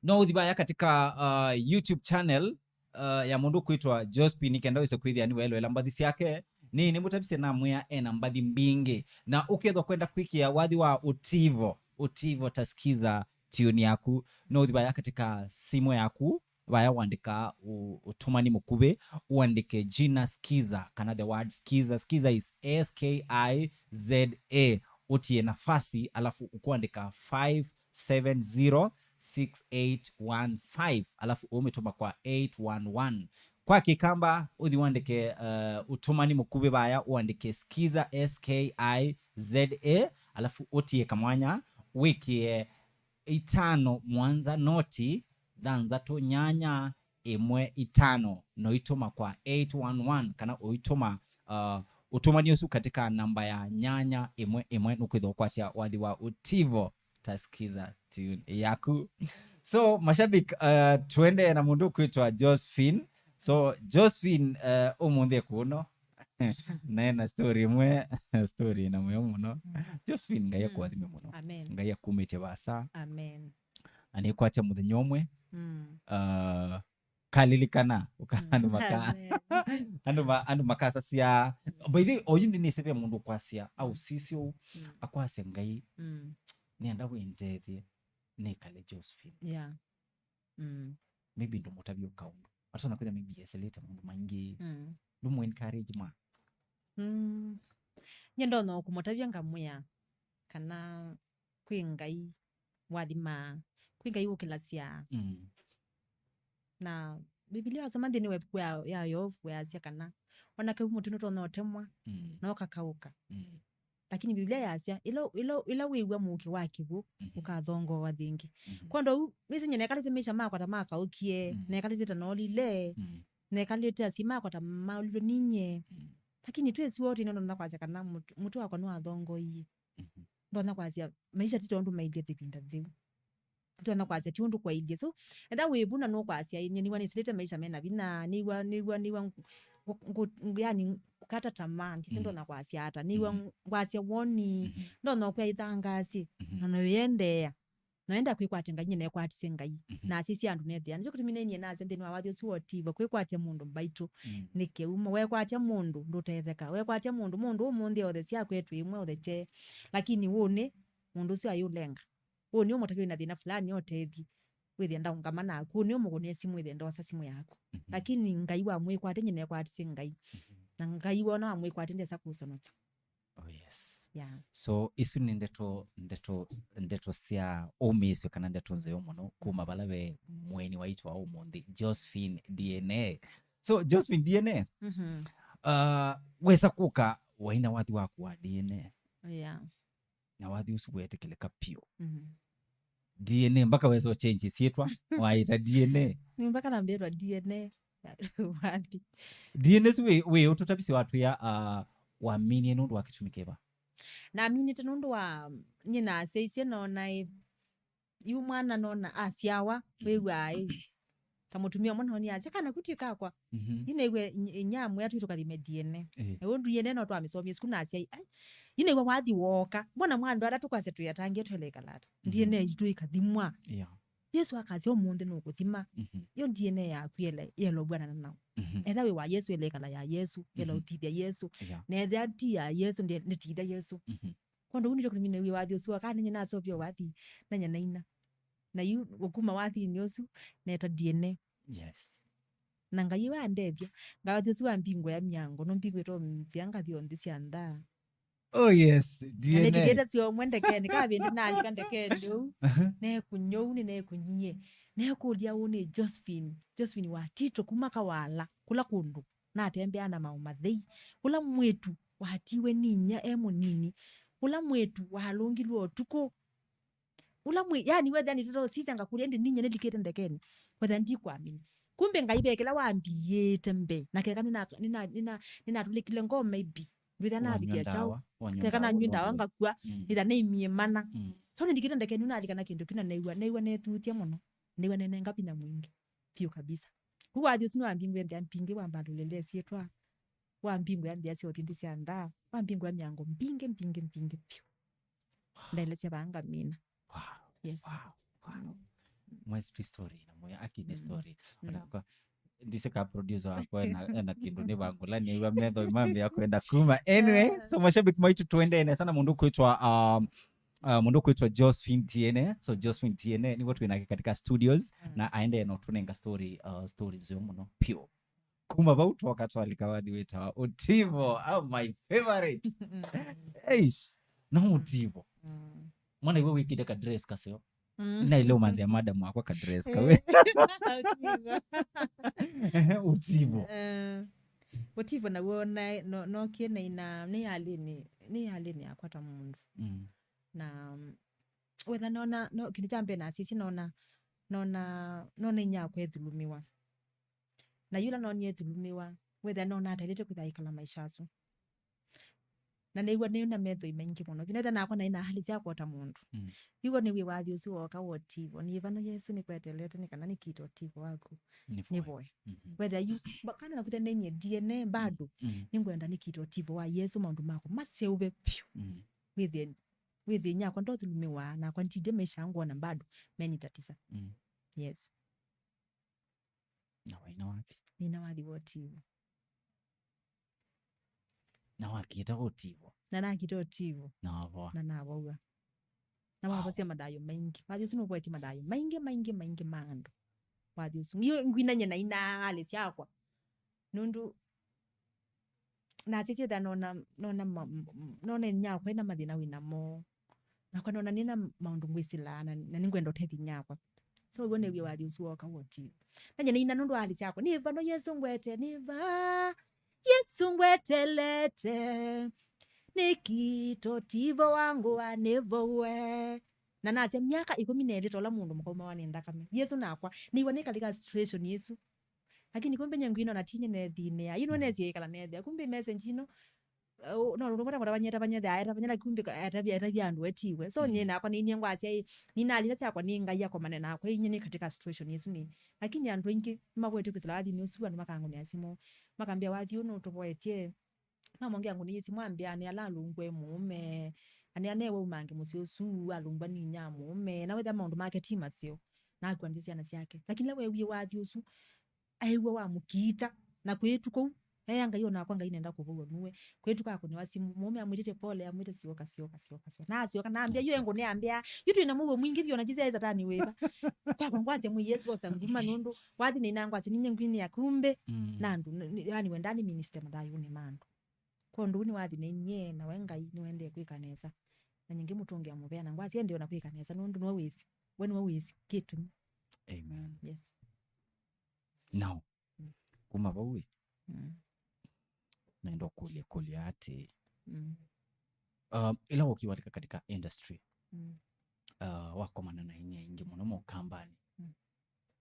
no ũthi vaya katika, uh, YouTube channel, uh, ya mũndũ kwĩtwa Josephine, nĩkenda wĩse kwĩthĩa nĩweloela mbathi syake. Nĩ, nĩmũtavisye namwĩa ena mbathi mbingĩ. Na ũkethwa kwenda kwĩkĩa wathi wa ũtivo, ũtivo ta Skiza tune yaku, no ũthi vaya katika simũ yaku, vaya wandĩka ũ-, ũtũmani mũkuvĩ, ũandĩke jina Skiza, kana the word Skiza. Skiza is S K I Z A. Ũtie nafasi, alafu ũkwandĩka five seven zero six eight one five, alafu ũmĩtũma kwa eight one one. Kwa Kĩkamba, ũthi wandĩke, uh, ũtũmani mũkuvĩ vaya, ũandĩke Skiza, S K I Z A, alafu ũtie kamwanya, wĩkĩe itano mũonza noti thanthatũ nyanya ĩmwe itano, no itũma kwa eight one one, kana ũitũma, uh, ũtũmani ũsu katika namba ya nyanya ĩmwe ĩmwe, nũkwĩthwa ũkwatya wathi wa ũtivo ta Skiza tune yaku. So, mashabiki, uh, tuendee na mũndũ ũkwĩtwa Josephine. So, Josephine, uh, ũmũnthĩ kũno na ena story ĩmwe, story ĩna mũyo mũno. Josephine, Ngai akũathime mũno. Amen. Ngai akumĩtye vasa. Amen. Na nĩkwatya mũthenya ũmwe, mm, uh, kalilikana, ũka-, andũ maka-, amen, andũ ma-, andũ makasasya. By the way, oyu nĩnĩsĩ ve mũndũ ũkwasya, au sisyo, mm, akwasya, "Ngai, mm, nĩenda wĩndethye nĩkale Josephine." Yeah. Mm. Maybe ndũmũtavye kaũndũ. Atona kwĩtha maybe esilĩte maũndũ maingĩ. Mm. Ndũmũ encourage mwa. Mm. Nye ndonya kũmũtavya ngamwĩa kana kwĩ Ngai wathimaa, kwĩ Ngai wũkĩlasya. Mm. Na Mbivilia wasoma nthĩnĩ wa ĩvuku ya, ya Yovu, yasya kana ona kĩvu mũtĩ nũtonya ũtemwa, mm, na ũkakaũka. Mm. Lakini Mbivilia yasya, ĩla, ĩla, ĩla wĩw'a mũuke wa kĩw'ũ, mhm, ũkathongooa thĩngĩ. Mhm. Kwondũ ũu, wĩsĩ nye nekalĩte maisha makwa ta makaũkie, mhm, nekalĩte ta noolile, mhm, nekalĩte asyai makwa ta maũlilwe ninye. Mhm. Lakini twĩsĩ wote nĩ ndonya kwasya kana mũt-, mũtwe wakwa nĩwathongoie. Mhm. Ndonya kwasya, maisha ti ta ũndũ mailye ĩvinda yĩu. Ndonya kwasya, ti ũndũ kwailye. So, etha wĩ vu na nũkwasya, "Ĩĩ, nyie nĩw'a nĩsilĩte maisha mena vinya, nĩw'a, nĩw'a, nĩw'a ngũ-, ngũ-, ngũ-, yani, ngũkata tamaa, ndisĩ, mhm, ndonya kwasya ata, nĩw'a, mhm, ngwasya woni, mhm, ndonya ũkwĩa ĩthangaasye, mhm, na noĩendeea." Noenda kwĩkwatya Ngai, nyie nekwatisye Ngai. Mhm. Na asisye andũ nethĩa. Nĩkyo kĩtumi nĩnyie nasya nthĩnĩ wa wathi ũsu wa ũtivo, kwĩkwatya mũndũ mbaitũ, mm, nĩ kĩumo. Wekwatya mũndũ, ndũtetheka. Wekwatya mũndũ, mũndũ ũmũnthĩ othesya akwetwe ĩmwe othekyee. Lakini ũnĩ, mũndũ ũsu ayũlenga. Ũnĩ ũmũtavya wĩna thĩna fulani ũtethye. Wĩthĩa ndaũngama naku. Ũnĩ ũmũkũnĩe simũ wĩthĩa ndosa simũ yaku. Mhm. Lakini Ngai wamwĩkwatya, nyie nekwatisye Ngai. Mhm. Na Ngai wona wamwĩkwatya ndesa kũsonokya. Oh, yes. Yeah. So, isu nĩ ndeto, ndeto, ndeto sya ũmĩĩsyo kana ndeto nzeo mũno kuma vala ve mũeni waitũ wa ũmũnthĩ, Josephine D N A. So, Josephine D N A, mhm, uh, wesa kũka waina wathi waku wa D N A. Yeah. Na wathi ũsu weetĩkĩlĩka piũ. Mhm. D N A, mpaka wesa ũchange syĩtwa, waĩta D N A. Nĩ mpaka nambĩtwa D N A. Wathi. D N A ũsu wĩ, wĩ ũtũtavisye watwĩa, uh, waminie nũndũ wa kĩtumi kĩva? Naminĩte nũndũ wa, nyie nasyaisye nona ĩ, yu mwana nona asyawa, mhm, wĩw'aa ĩ. Ta mũtumĩa ũmwe noni asya, "Kana ku ti kakwa." Mhm. Yu nĩw'e inyamwĩa twĩ tũkathime D N A. Eh. Na ũndũ D N A no twamĩsomie sukulu na asyai, ai, yu nĩw'e wathi wooka. Mbona mwa andũ ala tũkwasya twĩ atangĩĩe twelekalata? Mhm. D N A yitũ ĩkathimwa. Yeah. Yesũ akasya ũmũnthĩ nũkũthima. Mhm. Yo D N A yaku yela, yela ũvw'anana nao. Mhm. Etha wĩ wa Yesũ, yela ĩkala ya Yesũ, yela, mhm, ũtithya Yesũ. Yeah. Na ethĩa ti ya Yesũ, ndĩ-, ndĩtithya Yesũ. Mhm. Kwondũ ũu nĩkyo kĩtumi nĩw'e wathi ũsu wa kana nyie naseũvya wathi, na nyie naina. Na yu ũkuma wathinĩ ũsu, neetwa D N A. Yes. Na Ngai we andethya, ngathi ũsu wambingũĩa myango, nũmbingũĩte o nzĩa ngathi o nthĩ sya nza. Oh, yes, na D N A. Nĩlikĩte syomwe ndekeni, kavĩndĩ nalika ndekeni ũu, aha, nekũnyou, nĩnekũnyie. Nekũlya ũũ nĩ Josephine, Josephine wa Tito kuma Kawala, kũla kũndũ natembeaa na maũ mathei, ũla mwĩĩtu watiwe nĩ inyia e mũnini, ũla mwĩĩtu walũngilwe ũtukũ, ũla mwĩ, yani, wethĩa nĩtata ũsisya ngakũlya, ĩndĩ ninyie nĩlikĩte ndekeni, wethĩa ndikwamini. Kumbe Ngai ve kĩla wambĩĩte mbee, na keka nĩna-, nĩna-, nĩna-, nĩnatũlĩkile ngoo maybe, ndwĩthĩa navikĩa kyaũ. Wanywa ndawa, wanywa ndawa. Keka nanywa ndawa ngakua, mm, nĩthĩa naimie mana. Mm. So nĩlikĩte ndekeni, nalika na kĩndũ kĩu na new'a, new'a nethuthya mũno, new'a nenenga vinya mwingĩ vyũ kabisa. Kũ wathi ũsu nĩwambingũe nthĩa mbingĩ, wambalũlĩlya syĩtwa, wambingũa nthĩa sya ũtindi sya nthaa, wambingũa myango mbingĩ, mbingĩ, mbingĩ vyũ. Wow. Ndaelesya vaa ngamina. Wow. Yes. Wow. Wow. Mm. Mwesi story na moyo aki ni, mm, story. Mm. Ona kwa, ndisĩ ka producer wakwa ena, ena kĩndũ nĩ vangũla, nĩw'a metho mambĩa kwenda kuma. Anyway, yeah, so mashabiki maitũ tuendee nesa na mũndũ kwĩtwa, um, uh, mũndũ kwĩtwa Josephine D N A. So Josephine D N A nĩguo twĩ nake katika studios, mm, na aendee na ũtũnenga story, uh, story nzeo mũno pio. Kuma vau twoka twalika wathi wĩtawa Ũtivo. Oh, my favorite. Mm. Eish, no, mm, Ũtivo. Mm. Mwana iwe wĩkĩte ka dress kaseo. Mm. Naile ũmanzĩa madam wakwa ka dress kawe. Ũtivo. Ehe, ũtivo. Eh, ũtivo naw'o na, no, nokie naina, nĩ yalĩnĩ, nĩ yalĩnĩ yakwa ta mũndũ. Mm. Na, mm, wetha nona, no, kĩndũ kya mbee nasisye nona, nona, nona inyakwa ethulumiwa. Na yĩla nonie ethulumiwa, wetha nona atailĩte kwĩtha aikala maisha asu. Na nĩw'a nĩ na methoi maingĩ mũno. Nĩw'a nakwa naĩ na hali syakwa ta mũndũ. Mm. Nĩw'a nĩw'e wathi ũsu woka wa ũtivo. Nĩ vano Yesũ nĩkwetelete nĩ kana nĩkite ũtivo waku. Nĩvoe. Nĩvoe. Mhm. Wetha yu, ba-, kana nakwĩtha nĩnyie D N A bado. Mm. Nĩngwenda nĩkite ũtivo wa Yesũ maũndũ makwa maseũve vyũ. Mm. Wĩthĩe, wĩthĩe nyakwa ndothulumiwa, nakwa ndindie maisha ngwona bado menitatisa. Mm. Yes. Na waina wathi? Nina wathi wa ũtivo. Na wakita ũtivo? Na nakita ũtivo. Na wavoa? Na navoa. Na wavosia mathayũ maingĩ. Wathi ũsu nũvoetie mathayũ maingĩ, maingĩ, maingĩ ma andũ. Wathi ũsu. Ngwinany'a na ina hali syakwa. Nũndũ nasisye ethĩa nona, nona ma-, m-, m-, nona inyakwa ena mathĩna wĩ namo. Nakwa nona nĩna maũndũ ngwĩsĩlaa na, na nĩngwenda ũtethya inyakwa. So, w'o nĩw'e wathi ũsu woka wa ũtivo. Nany'a nĩina nũndũ wa hali syakwa. Nĩ vano Yesũ ngwete, nĩ va Yesũ ngwetelete. Nĩkita ũtivo wa ngũa nĩvoe. Na nasya myaka ĩkũmi na ĩlĩ ta ũla mũndũ mũka ũmawa nĩ nthakame. Yesũ nakwa. Nĩw'a nĩ katika situation ĩsu. Lakini kumbe nye ngwino na tinye nethĩnĩa. Yu nũnesie ĩkala nethĩa. Kumbe message ino, uh, no ũndũ ũmwe tavanyeta vanyeta aeta vanyeta kumbe atavya atavya andũ etiwe. So nye nakwa nĩ nye ngwasya ĩ, nĩ nalisa syakwa nĩ Ngai akomane nakwa inye nĩ katika situation ĩsu nĩ. Lakini andũ aingĩ nĩmavoete kwĩsĩla wathinĩ ũsu andũ makangũnĩa simũ. Makambĩa wathi ũũ nũtũvoetie. Mamongea ngũnĩie simũ ambĩa nĩ ala alũngwe mũũme. Anĩa newe umange mũsyĩ ũsu alũngwa nĩ inya mũũme. Na wetha maũndũ make ti maseo. Na akuanzia syana syake. Lakini la wewie wathi ũsu, aew'a wamũkiita, na kwĩtu kũu, ea Ngai, onakwa Ngai nenda kũvow'a nuwe. Kwĩtu kakũnĩwa simũ, mũũme amwĩtĩte pole, amwĩte syoka, syoka, syoka, syoka. Na asyoka, na ambĩa, yu engũnĩ ambĩa, yu twĩ na mũuo mwingĩ vyũ na jisya e satani wĩva. Kwakwa ngwasya mwĩ Yesũ osa nguma nũndũ, wathi nĩ inangwasya ninye ngwini ya kumbe, mm, na andũ, n-, n-, yani wendani minister mathayũnĩ ma andũ. Kwa ũndũ ũu nĩwathi nĩ nyie, na we Ngai nĩwendee kwĩka nesa. Na nyingĩ mũtũngĩa mũvea, na ngwasya ende ona kwĩka nesa, nũndũ nĩwe wĩsĩ. We nĩwe wĩsĩ kĩtumi. Amen. Yes. Now, mm, kuma vau ĩ, mm, naenda ũkũlya kũlya atĩ, mm, um, ĩla ũkiwa katika industry, mm, uh, wakomana na aini aingĩ mũno mokambanĩ. Mm.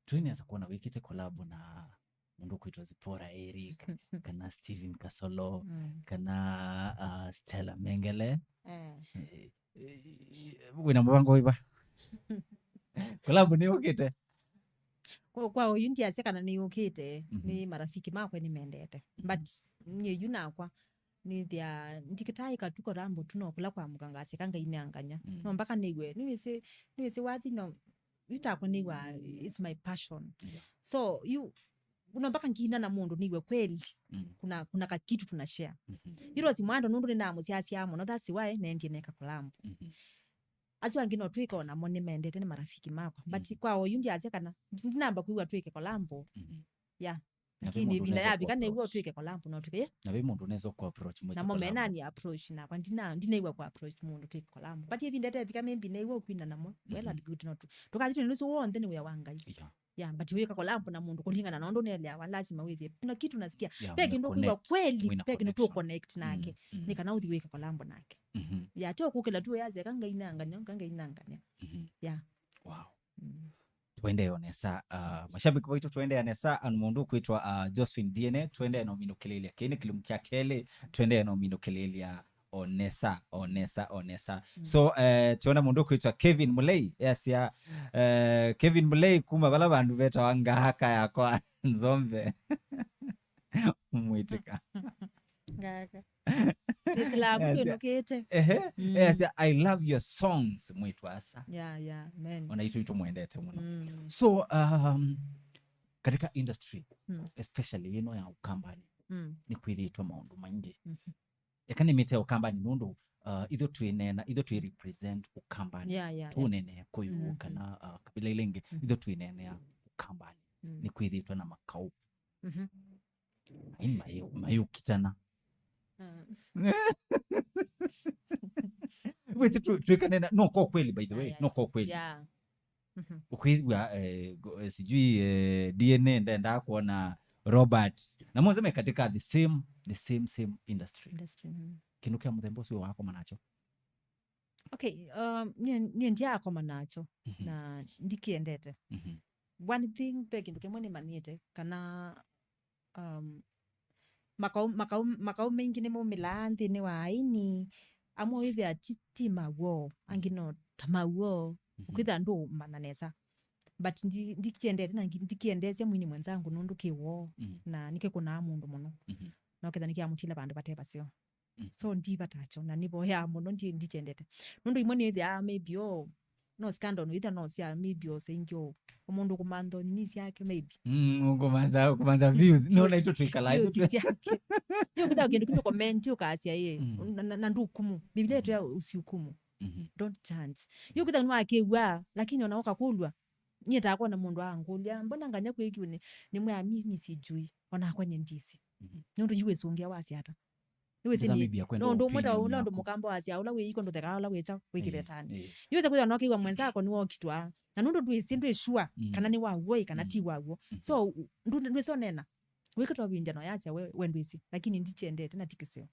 Twĩnesa kuona wĩkĩte collab na mũndũ ũkwĩtwa Zipporah Eric, kana Steven Kasolo, mm, kana, uh, Stella Mengele. Eh. Eh, eh, wĩna mũvango wĩva? Collab nĩyũkĩte? Kwa, kwa ũyu ndiasya kana nĩyũkĩte, mhm, nĩ marafiki makwa nĩmendete. Mhm. But nyie yu nakwa, nĩthĩa ndikĩtaa ĩkatuko rambo tu no kũla kwamũka ngaseka Ngai nĩanganya. Mm. No mpaka nĩw'e, nĩwĩsĩ, nĩwĩsĩ wathi no, yu takwa nĩw'a, it's my passion. Yeah. So, yu, no mpaka ngiina na mũndũ nĩw'e kweli, mm, kuna, kuna kakitu tuna share. Mhm. Yu Rose Mwando nũndũ nĩnamũsyasyaa mũno, that's why nendie neka collab. Mhm. Asu angĩ no twĩka o namo nĩmendete, nĩ marafiki makwa. But, mm, kwa oyu ndiasya kana ndi-, ndinamba kwĩw'a twĩke collab. Mhm. Yeah. Na ve lakini mũndũ ĩvinda ũnesa yavika kũ-approach. Nĩw'o twĩke collab no twĩke. Na ve mũndũ ũnesa kũ-approach mwĩke namo collab. Menani approach nakwa ndina-, ndinaiwa kũ-approach mũndũ twĩke collab. But ĩvinda ĩtevika maybe nĩw'o ũkwina namo. Well, mhm, and good, no tu-, tũkathi twĩ nũsu w'onthe nĩ wĩa wa Ngai. Yeah. Yeah, but wĩka collab na mũndũ kũlingana na ũndũ ũneleawa, lazima wĩthie na kitu nasikia. Yeah, pe kĩndũ kwĩwa connect, kweli, mwina pe kĩndũ tu connection. Connect nake. Mm, mm. Nĩ kana ũthi wĩke collab nake. Mhm. Yeah, ti ũkũkĩla tu yaseka Ngai nangania, Ngai nangania. Mhm. Yeah. Wow. Mm. Tũendee o nesa, uh, mashabiki waitũ, tũendee nesa, and mũndũ ũkwĩtwa, uh, Josephine D N A, tũendee na ũminũkĩlĩlya. Kĩĩ nĩ kĩlungu kya kelĩ, tũendee na ũminũkĩlĩlya o nesa, o nesa, o nesa. Mm. So, eh, tũona mũndũ ũkwĩtwa Kevin Mulei, easya, eh, Kevin Mulei kuma vala vandũ vetawa Ngahaka yakwa Nzombe. Mwĩtĩka. Ngahaka. Nĩsĩlaa vu twĩnũkĩte. Ehe. Mm. Easya, "I love your songs, mwĩtwa asa." Yeah, yeah, amen. Ona itũ itũmwendete mũno. Mm. So, um, katika industry, mm, especially ĩno ya Ũkambanĩ, mm, nĩkwĩthĩĩtwe maũndũ maingĩ. Mhm. Eka nĩmĩte Ũkambanĩ nũndũ, uh, itho twĩneena, itho twĩ represent Ũkambanĩ. Yeah, yeah, yeah. Tũnene kũyũ, mm, kana, uh, kabila ila ingĩ, mm, itho twĩneenea Ũkambanĩ. Mm. Nĩkwĩthĩĩtwe na makaũ. Mhm. Ai, mayũ-, mayũkitana. Mm. Wĩsĩ tu-, twĩkanena, no kwa kweli, by the way, yeah, yeah, no kwa kweli. Yeah. Mhm. Ũkwĩw'a, eh, go- eh, sijui, eh, D N A ndendaa kuona Robert. Na mothe me katika the same, the same, same industry. Industry, mm. Kĩndũ kya mũthemba ũsu wakoma nakyo? Okay, um, niĩ, niĩ ndiakoma nakyo, mhm, na ndikiendete. Mhm. One thing, ve kĩndũ kĩmwe nĩmanyĩte, kana, um, makau, makau, makau maingĩ nĩmaumĩlaa nthĩnĩ wa aini, amwe wĩthĩa ti, ti maw'o, angĩ no ta maw'o, mhm, ũkwĩthĩa ndũũmanya nesa. But ndi, ndikiendete na ngi- ndikiendeesya mwini mwenzangu nũndũ kĩ woo, mm, na nĩkĩkũnaa mũndũ mũno. Mhm. Na ũketha nĩkĩamũtile vandũ vate vaseo. Mhm. So ndivatakyo, na nĩvoyaa mũno, ndi- ndikyendete. Nũndũ imwe nĩĩthĩaa maybe o, no scandal, no itha no sya maybe o sengyo, o mũndũ kũmantha nini syake maybe. Mm, kũmantha, kũmantha views. No, na itũ twĩkalaa views itũ twĩ- syake. Nĩ ũkĩtha kĩndũ kĩndũ comment ũkasya ĩ, mm, na, na, na ndũkumu. Biblia yetu ya usihukumu. Mhm. Don't judge. Yu kwĩtha nĩwakĩw'a, lakini ona ũkakũlw'a, niĩ takwona mũndũ angũlya, mbona nganya kwĩkiwe nĩ, nĩ mwĩa mi, mi sijui, onakwa nye ndisi. Mhm. Nũndũ yu wĩsũngĩa wasya ata? Nĩwĩsĩ nĩ, maybe akwenda no ũndũ ũmwe ta opinion ũla ũndũ yaku. Mũkamba wasya, ũla wĩ iko ndũthekaa ũla wĩkya wĩ, eh, kĩvetanĩ. Eh. Yu wĩsa kwĩtha nokĩw'a mwenzako nĩwokitwa, na nũndũ ndwĩsĩ, ndwĩsua, mm, kana nĩ waw'o ĩ, kana, mm, ti waw'o. Mhm. So, ndũ- ndwĩsonena, wĩkĩtwa vindia no yasya we, we ndwĩsĩ, lakini ndikyendete na ti kĩseo.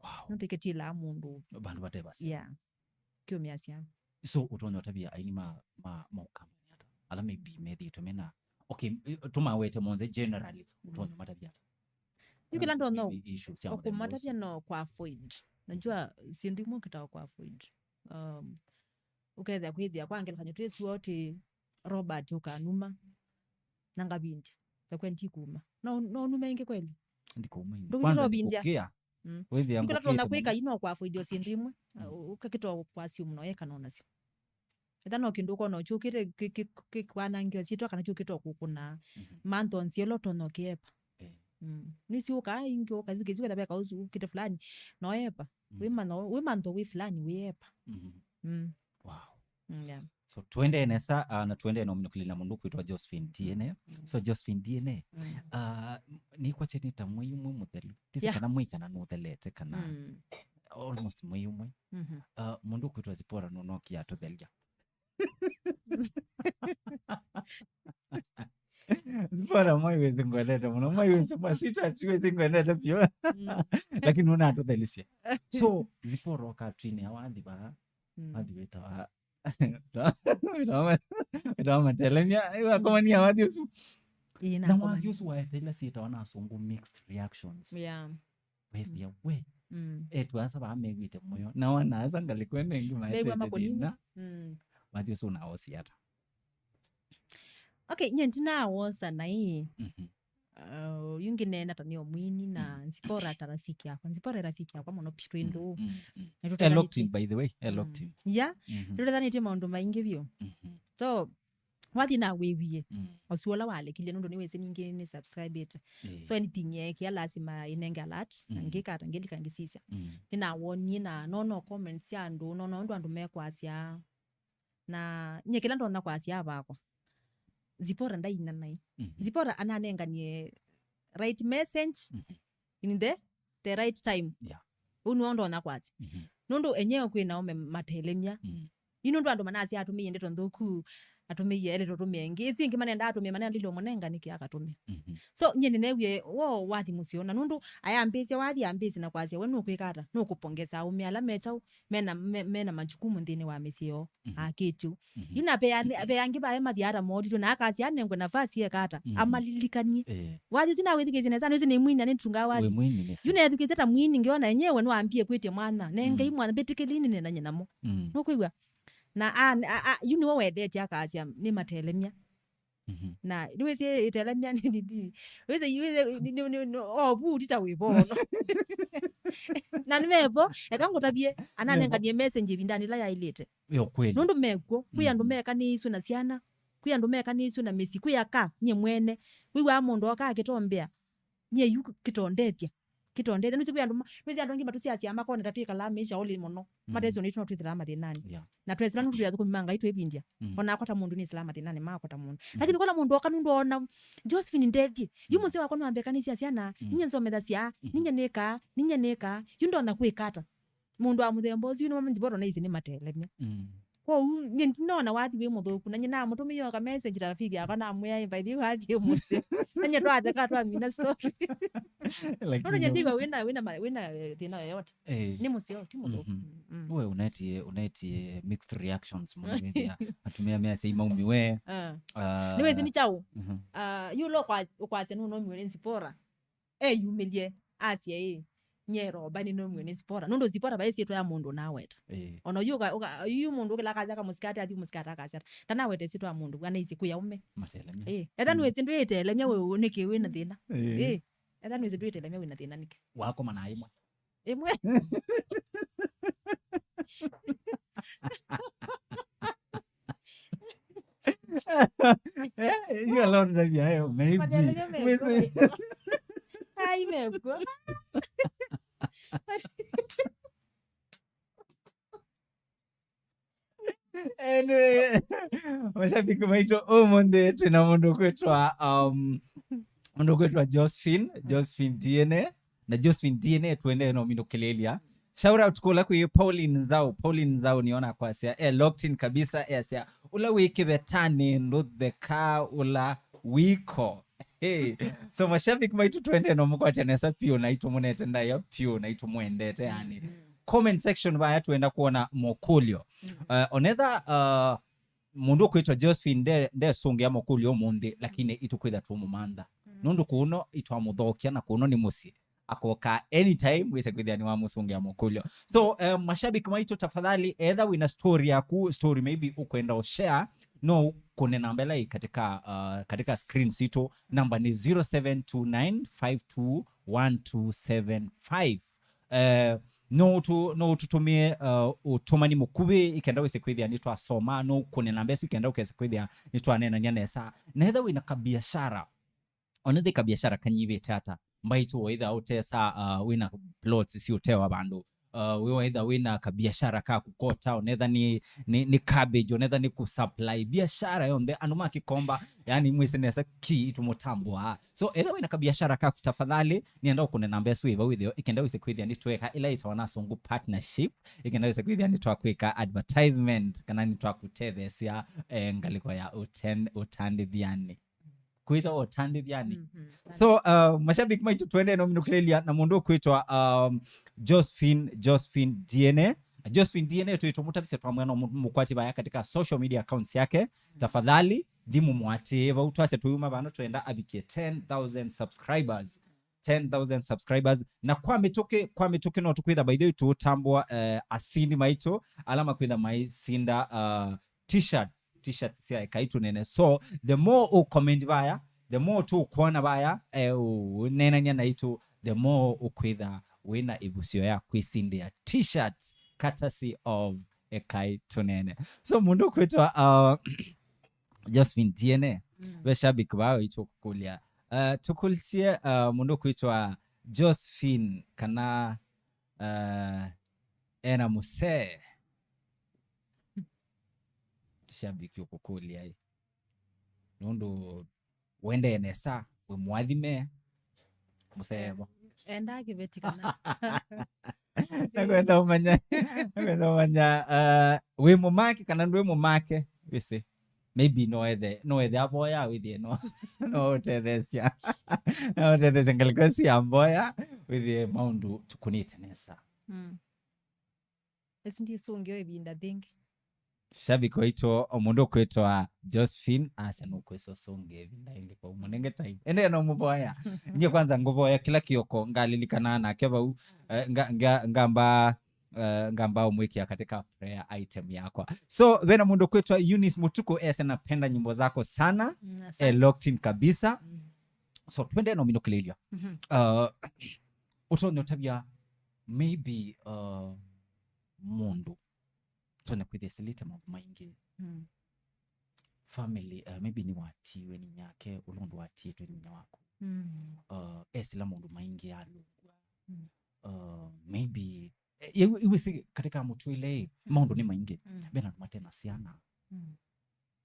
Wow. Nũndũ ĩkĩtilaa mũndũ. Vandũ vate vaseo. Yeah. Kĩũmĩasya. So, ũtonya ũtavya aini ma, ma, ma Ũkamba nĩ ata? Ala maybe methĩĩtwe mena, okay, tũmawete monthe generally, ũtonya, mm, ũmatavya ata? Yu kĩla ndonya maybe issues sya mũthemba ũkũmatavya ũsu no kwa avoid. Najua, mm, syĩndũ imwe ũkĩtaa kwa avoid. Um, ũkethĩa kwĩthĩa kwa ngelekany'o twĩ suo ti Robert ũkanuma na ngavindya. Ngakwe ndikuma. No, no nume ĩngĩ kweli? Ndikuma ĩngĩ. Ndũkĩtwa kwanza ũvindya. Ndikũkĩa. Mm. Wĩthĩa ngũkĩte mũno. Nĩkĩla twona kwĩka ino kwa avoid o syĩndũ imwe, mm, uh, ũkakĩtwa kwa assume no eka nona syo. Etha no kĩndũ ũkona kyũkĩte kĩ- kĩ- kĩ- kwanangĩwa syĩtwa kana kyũkĩte kũkũna. Mhm. Mantha nzĩa ĩla ũtonya ũkĩepa. Eh. Mm. Nĩsyũkaa ingĩ ũkathi ũkĩthi kwetha veka ũsu ũkĩte fulani. No epa. Mm. Wĩmantha, wĩmantha wĩ fulani wĩepa. Mhm. Mm. Wow. Mm, yeah. So, tuendee nesa, uh, na tuendee na ũminũkĩlĩla mũndũ kwĩtwa Josephine D N A. Mm. So, Josephine D N A, mm, uh, nĩkwatya nĩ ta mwei ũmwe mũthelu. Ndĩsĩ, yeah, kana mwei kana nũthelete kana, mm, almost mwei ũmwe. Mhm. Uh, mũndũ kwĩtwa Zipporah nũnokia atũthelia. Zipporah, mwai wĩsĩ ngwendete mũno. Mwai wĩsĩ masita, ti wĩsĩ ngwendete vyũ. Mm. Lakini nũnatũthelisye. So, Zipporah ũkatwinĩa wathi vaa, mm, wathi wĩtawa, wĩtawa ma-, wĩtawa matelemya. Wakomania wathi ũsu. Ĩĩ, na wathi nakomania ũsu waeteela syĩtawa na asũngũ mixed reactions. Yeah. Wethĩa, mm, we. Mm. Etu asa vaa mew'ĩte mũyo. Na wana asa ngalĩko ĩno ĩngĩ mew'a maetete makũnini thĩna. Mm. Wathi ũsu ũnawosie ata? Okay, nye ndinawosa na ĩĩ. Mhm. Uh, yu ngĩneena ta nĩ o mwini na, mm, Zipporah ta rafiki yakwa. Zipporah e rafiki yakwa mũno pi twĩ, mm, ndũũ. Mm, mm. Na e locked in, tũtethanĩtie, by the way. E locked in. Mm. Yeah. Mhm. Tũtethanĩtie maũndũ maingĩ vyũ. Mhm. So, wathi na wĩwie, mm, ũsu ũla walekile, nũndũ nĩwĩsĩ ningĩ nĩ subscribĩte. Eh. So anything yeekĩa lazima ĩnenge alert, na, mm, ngĩkata ngĩlika ngĩsisya. Mm. Nĩnawonie na nona comments sya andũ, nona ũndũ andũ mekwasya. Na nye kĩla ndonya kwasya vakwa, Zipporah ndaina naĩ. Mhm. Zipporah ananenganie right message, mhm, in the, the right time. Yeah. Ũu nĩw'o ndonya kwasya. Mhm. Nũndũ enyewe kwĩ nao me-, matelemya. Mm. Yu nũndũ andũ manasya atũmĩie ndeto nthũku, atũmĩie, elete ũtũmĩe ĩngĩ. Ĩsu ĩngĩ manenda atũmĩe, manenda lilo mũnenga nĩkĩ akatũmĩa. Mhm. So, nyie nĩneewie wo wathi mũseo, na nũndũ ayambĩĩsya wathi, ambĩĩsye na kwasya, we nũkwĩka ata? Nũkũpongeza aũme ala me kyaũ, mena, me-, mena majukumu nthĩnĩ wa mĩsyĩ yoo, mhm, akĩtyo. Mhm. Yu na ve, ve angĩ vae mathiaa ta moolilwe, na akasya anengwe nafasi eka ata, mhm, amalilikanie. Eh. Wathi ũsu nawĩthukĩĩsye nesa, nĩwĩsĩ nĩ mwini na nĩtungaa wathi. Wĩ mwini nesa. Yu neethukĩĩsye ta mwini, ngĩona enyewe nĩwambie kwĩtya mwana, nengei, mm, mwana, mbĩtĩkĩlini nĩnanye namo. Mm. Nũkwĩw'a? Na a, a, a, yu nĩwe wethetye akasya, nĩ matelemya. Mhm. Na nĩwĩsĩ ĩtelemya nĩ nini. Wĩsĩ, wĩsĩ, nĩ, nĩ, nĩ, nĩ, ovu ti ta wĩvo. Na nĩmevo, eka ngũtavye, ananenganie message ĩvindanĩ ĩla yaĩlĩte. Yo kweli. Nũndũ mekw'o, kwĩ andũ, mhm, mekanĩisw'e na syana, kwĩ andũ mekanĩisw'e na mĩsyĩ, kwĩ aka, nyie mwene. Wĩw'aa mũndũ oka akĩtombea, nyie yu kĩtondethya. Kĩtondethya. Nũsĩ kwĩ andũ ma-, nũsĩ andũ angĩ matũsiasya makona ta twĩkalaa maisha ũlĩ mũno. Mm. Matesĩ ona itũ no twĩthĩlaa mathĩnanĩ. Yeah. Na twesĩla nũndũ twĩ athũkũmi ma Ngai twĩvindya. Mm. Onakwa ta mũndũ nĩsĩlaa mathĩnanĩ makwa ta mũndũ. Mm. Lakini kola mũndũ oka nũndũ ona, Josephine ndethie. Yu, mm, mũsee wakwa nĩwambĩkanĩsya syana, mm, ninye nsomethasya, mm, ninye nĩkaa, ninye nĩkaa. Yu ndonya kwĩka ata? Mũndũ wa mũthemba ũsu, yu nĩmamanyĩthĩ naisĩ nĩ matelemya. Mm. Kwoou nyie ndinona wathi wĩ mũthũku, na nyie namũtũmĩie o ka message ta rafiki yakwa, namwĩa, "Ĩ, by the way, wathi wĩ mũseo." Na nyie twatheka, twamina story. Nũndũ nyie nĩw'a wĩna, wĩna, wĩna, eh, thĩna yoyote. Eh. Nĩ mũseo, ti mũthũku. Mhm. Mm, mm. We ũnetie, ũnetie mixed reactions mũno, wĩthĩa atumĩa me asyai maumiwe. Ah. Ah. Nĩwĩsĩ nĩ kyaũ? Mhm. Ah, yu ũla ũkwa-, ũkwasya nũnaumiwe nĩ Zipora. Eyumĩlye, asya, "Ĩ, nyie Roba nĩnaumiwe nĩ Zipora." Nũndũ Zipora vai syĩtwa ya mũndũ ũnaweta. Ĩĩ. Ona yu ũka-, ũka-, yu mũndũ ũkĩla akasya kamũsikati, athi mũsikati akasya ata? Ndanawete syĩtwa ya mũndũ, anaisye kwĩ aũme. Matelemya. Ĩĩ. Etha nĩwĩsĩ ndwĩtelemya we, we nĩkĩ wĩna thĩna? Ĩĩ. Ĩĩ. Etha nĩwĩsĩ ndwĩtelemya wĩna thĩna nĩkĩ? Wakoma na ĩmwe. Ĩmwe. Eh, you alone na vya hayo, maybe. Matelemya mekwa. Ai, mekwa. Anyway, mashabiki maitũ, ũmũnthĩ twĩna mũndũ kwĩtwa, um, mũndũ kwĩtwa Josephine, Josephine D N A. Na Josephine D N A twendee no minũkĩlĩlya. Shout out kũla kwĩ Pauline Nzau. Pauline Nzau nĩona kwasya, eh, locked in kabisa, eh, asya, "Ũla wĩ kĩvetanĩ ndũthekaa ũla wiko." Hey. So, mashabiki maitũ, twendee no mũkwatya nesa piũ, na itũmũnete ndaĩa piũ, na itũmwendete, yani. Mm. Comment section vaya twenda kuona mokũlyo. Mm. Uh, onetha, uh, mũndũ ũkwĩtwa Josephine nde-, ndesũngĩa mokũlyo ũmũnthĩ, lakini itũkwĩtha tũmũmantha. Mm. Nũndũ kũno itwamũthokya na kũno nĩ mũsyĩ. Akoka anytime, wĩse kwĩthĩa nĩwamũsũngĩa mokũlyo. So, eh, mashabiki maitũ, tafadhali, etha wĩna story yaku, story maybe ũkwenda ũshare, no ũkũne namba ĩla ĩ katika, uh, katika screen sitũ. Namba nĩ zero seven two nine five two one two seven five. Eh, no ũtũ-, no ũtũtũmĩe, uh, ũtũmani mũkuvĩ, ĩkenda wĩse kwĩthĩa nĩtwasoma, no ũkũne namba ĩsu ĩkenda ũkese kwĩthĩa nĩtwaneenany'a nesa. Na etha wĩna kabiashara, onetha kabiashara kanyivĩte ata, mbaitũ, waitha ũtesa, uh, wĩna plots si ũtewa vandũ, uh, wĩ waitha wĩna kabiashara ka kũkota, onetha nĩ, nĩ, nĩ cabbage, onetha nĩ kũsupply, biashara yonthe, andũ makĩkomba, yani mwĩsĩ nesa ki itũmũtambũaa. So, etha wĩna kabiashara kaku, tafadhali, nĩenda ũkũne namba ĩsu ĩ vau ĩtheo, ĩkenda wĩse kwĩthĩa nĩtweka ĩla ĩtawa na asũngũ partnership, ĩkenda wĩse kwĩthĩa nĩtwakwĩka advertisement, kana nĩtwakũtetheesya, eh, ngalĩko ya ũten-, ũtandĩthyanĩ. Kwĩtawa ũtandĩthyanĩ. Mhm. So, uh, mashabiki maitũ, twendee no minũkĩlĩlya na mũndũ ũkwĩtwa, um, Josephine, Josephine D N A. Josephine D N A twĩtũmũtavisya twamwĩa no mũ-, mũkwati vaya katika social media accounts yake. Tafadhali, thimu mwatĩe vau, twasya tũyuma vano twenda avikie ten thousand subscribers. Ten thousand subscribers. Na kwa mĩtũkĩ, kwa mĩtũkĩ no tũkwĩtha, by the way, tũũtambũa, eh, asindi maitũ, ala makwĩtha maisinda, uh, t-shirts, t-shirts sya Ekai Tũnene. So, the more ũ comment vaya, the more tũkwona vaya, eh, ũneenany'a naitũ, the more ũkwĩtha wĩna ĩvusyo ya kwĩsindĩa t-shirt courtesy of Ekai Tũnene. So, mũndũ ũkwĩtwa, uh, Josephine D N A, mm, ve shabiki vao itũkũlya. Uh, tũkũlĩsye, uh, mũndũ ũkwĩtwa Josephine kana, uh, ena mũsee. Shabiki ũkũkũlya ĩ. Nũndũ wendee nesa, wĩ mũathime, mũseevo. Endaa kĩveti kana? Nakwenda ũmanya, nakwenda ũmanya, uh, wĩ mũmake kana ndwĩ mũmake, wĩsĩ. Maybe no ethe, no ethe avoya, wĩthĩe no, no ũtetheesya. No ũtetheesya ngalĩko ĩsu ya mboya, wĩthĩe maũndũ tũkũnĩte nesa. Mm. Ĩsu ndisũngĩo ĩvinda vĩngĩ. Shabiki waitũ, o mũndũ ũkwĩtwa Josephine, asya nũkwĩsa ũsũngĩe ĩvinda ĩngĩ, kwa mũnenge time. Ende no mũvoya. Nyie kwanza ngũvoya kĩla kĩoko, ngalilikanaa nake vau, eh, nga-, nga-, ngamba, eh, ngamba ũmwĩkĩa katika prayer item yakwa. So, vena mũndũ ũkwĩtwa Eunice Mutuku, ese napenda nyimbo zako sana. Mm, eh, asante. Locked in kabisa. Mm. So, twende no minũkĩlĩlya. Mhm. Uh, ũtonya ũtavya maybe, uh, mũndũ ũtonya kwĩthĩa esilĩte maũndũ maingĩ. Mm. Family, uh, maybe nĩwatiiwe nĩ nyake, ũla ũndũ watiĩtwe nĩ nyina waku. Mm. Uh, esila maũndũ maingĩ alũngwa. Mm. Uh, maybe, eh, yu-, yu wĩsĩ katika mũtũĩle, mm, maũndũ nĩ maingĩ. Mm. Vena andũ mate na syana. Mm.